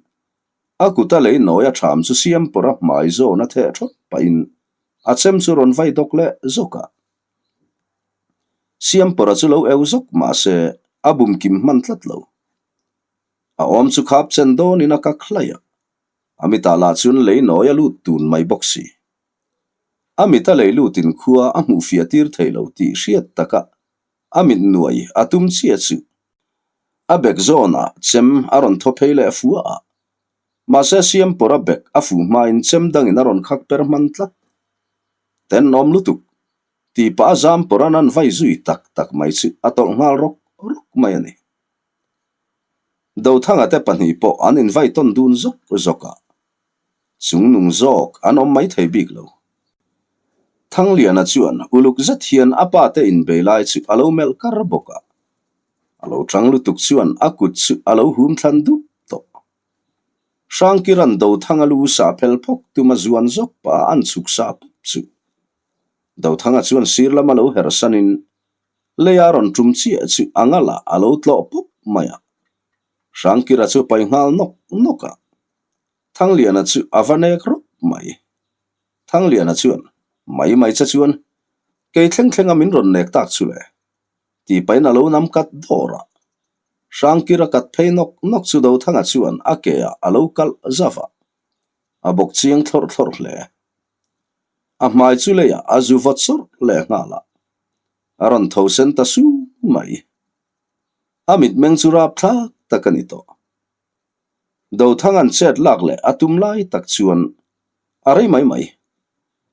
S1: A kuta lei nawi a ṭham chu Siampawra hmai zawn a theh ṭhawt pahin a chem chu rawn vai dawk leh zawk a. Siampawra chu lo eu zawk mah se a bum kim hman tlat lo. A awm chu khap chen dawnin a kak hlaih a, a mitah lah chuan lei nawi a lut tun mai bawk si. A mita lei lutin khua a hmuh fiah tir thei lo tih hriat takah a mit nuai a tum chiah chu A bek zawnah chem a rawn thaw phei leh fua a, mahse Siampawra bek a fuh hmain chem dangin a rawn khak per hman tlat. Tenawm lutuk tih pah a Zampawra'n an vai zui tak tak mai chu a tawlh nghal rawk rawk mai a ni. Dothanga te pahnih pawh an invai tawn dun zawk zawk a, chungnung zawk an awm mai thei bik lo. Thangliana chuan uluk zet hian a pa te inbei lai chu a lo melh kar bawk a, A lo tang lutuk chuan a kut chu a lo hum thlan dup tawh. Hrangkira'n Dothanga lu sa phel phawk tuma zuan zawk pah a an chhuk sa pup chu. Dothanga chuan sir lama lo her sanin leia rawn tum chiah chu a ngalah a lo tlawh pup mai a. Hrangkira chu pai nghal nawk nawk a. Thangliana chu a va nek rawp mai. Thangliana chuan, Mai mai che chuan kei thleng thlenga min rawn nek tak chu le. Tih pahin a lo nam kat dawr a. Hrangkir a kat phei nawk nawk chu Dothanga chuan a ke ah a lo kalh zauh a. A bawk chiang thlawrh thlawrh hle. A hmai chu leiah a zu vawt sawrh leh nghal a. A rawn tho sen ta su mai. A mitmeng chu rapthlak tak a ni tawh. Dothanga'n chet lak leh a tum lai tak chuan a rei mai mai.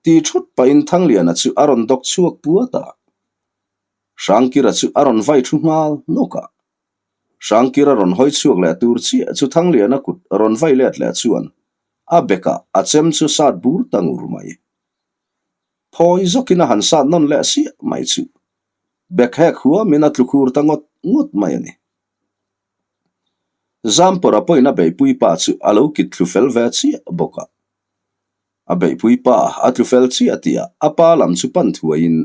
S1: Tih thut pahin Thangliana chu a rawn dawk chhuak puat a. Hrangkira chu a rawn vai thu nghal nawk a. Hrangkira rawn hawi chhuak leh tur chiah chu Thangliana kut rawn vai let leh chuan a bekah a chem chu sat bur ta ngur mai. Phawi zawkin a han sat nawn leh siah mai chu bek hek huamin a tlu khur ta ngawt ngawt mai a ni. Zampawra pawhin a beihpui pa chu a lo kit thlu fel ve chiah bawk a. A beihpui pa a tlu fel chiah tihah a pa lam chu pan thuaiin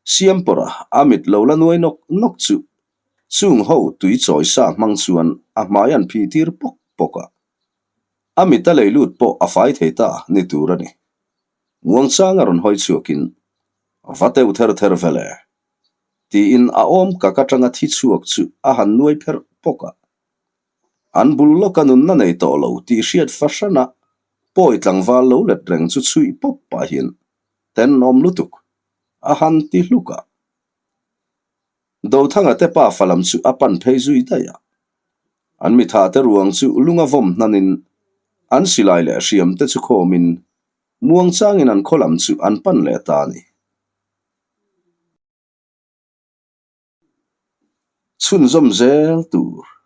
S1: Siampawra a mit lo la nuai nawk nawk chu chung ho tui chawi sa hmang chuan a hmai an phih tir pawk pawk a. A mit a lei lut pawh a fai thei ta ni tur a ni. Muangchang a rawn hawi chhuakin va teu ther ther vel e tiin a awm kak atanga thi chhuak chu a han nuai pherh pawk a. An bul lawka nunna nei tawh lo tih hriat fahrana pawi tlangval lo let reng chu chhuih pawp pahin tenawm lutuk a han ti hluk a. Dothanga te pa fa lam chu a pan phei zui daih a. An mitha te ruang chu lunga vawm hnanin an silai leh hriam te chu khawmin muangchangin an khaw lam chu an pan leh ta a ni. Chhunzawm zel tur.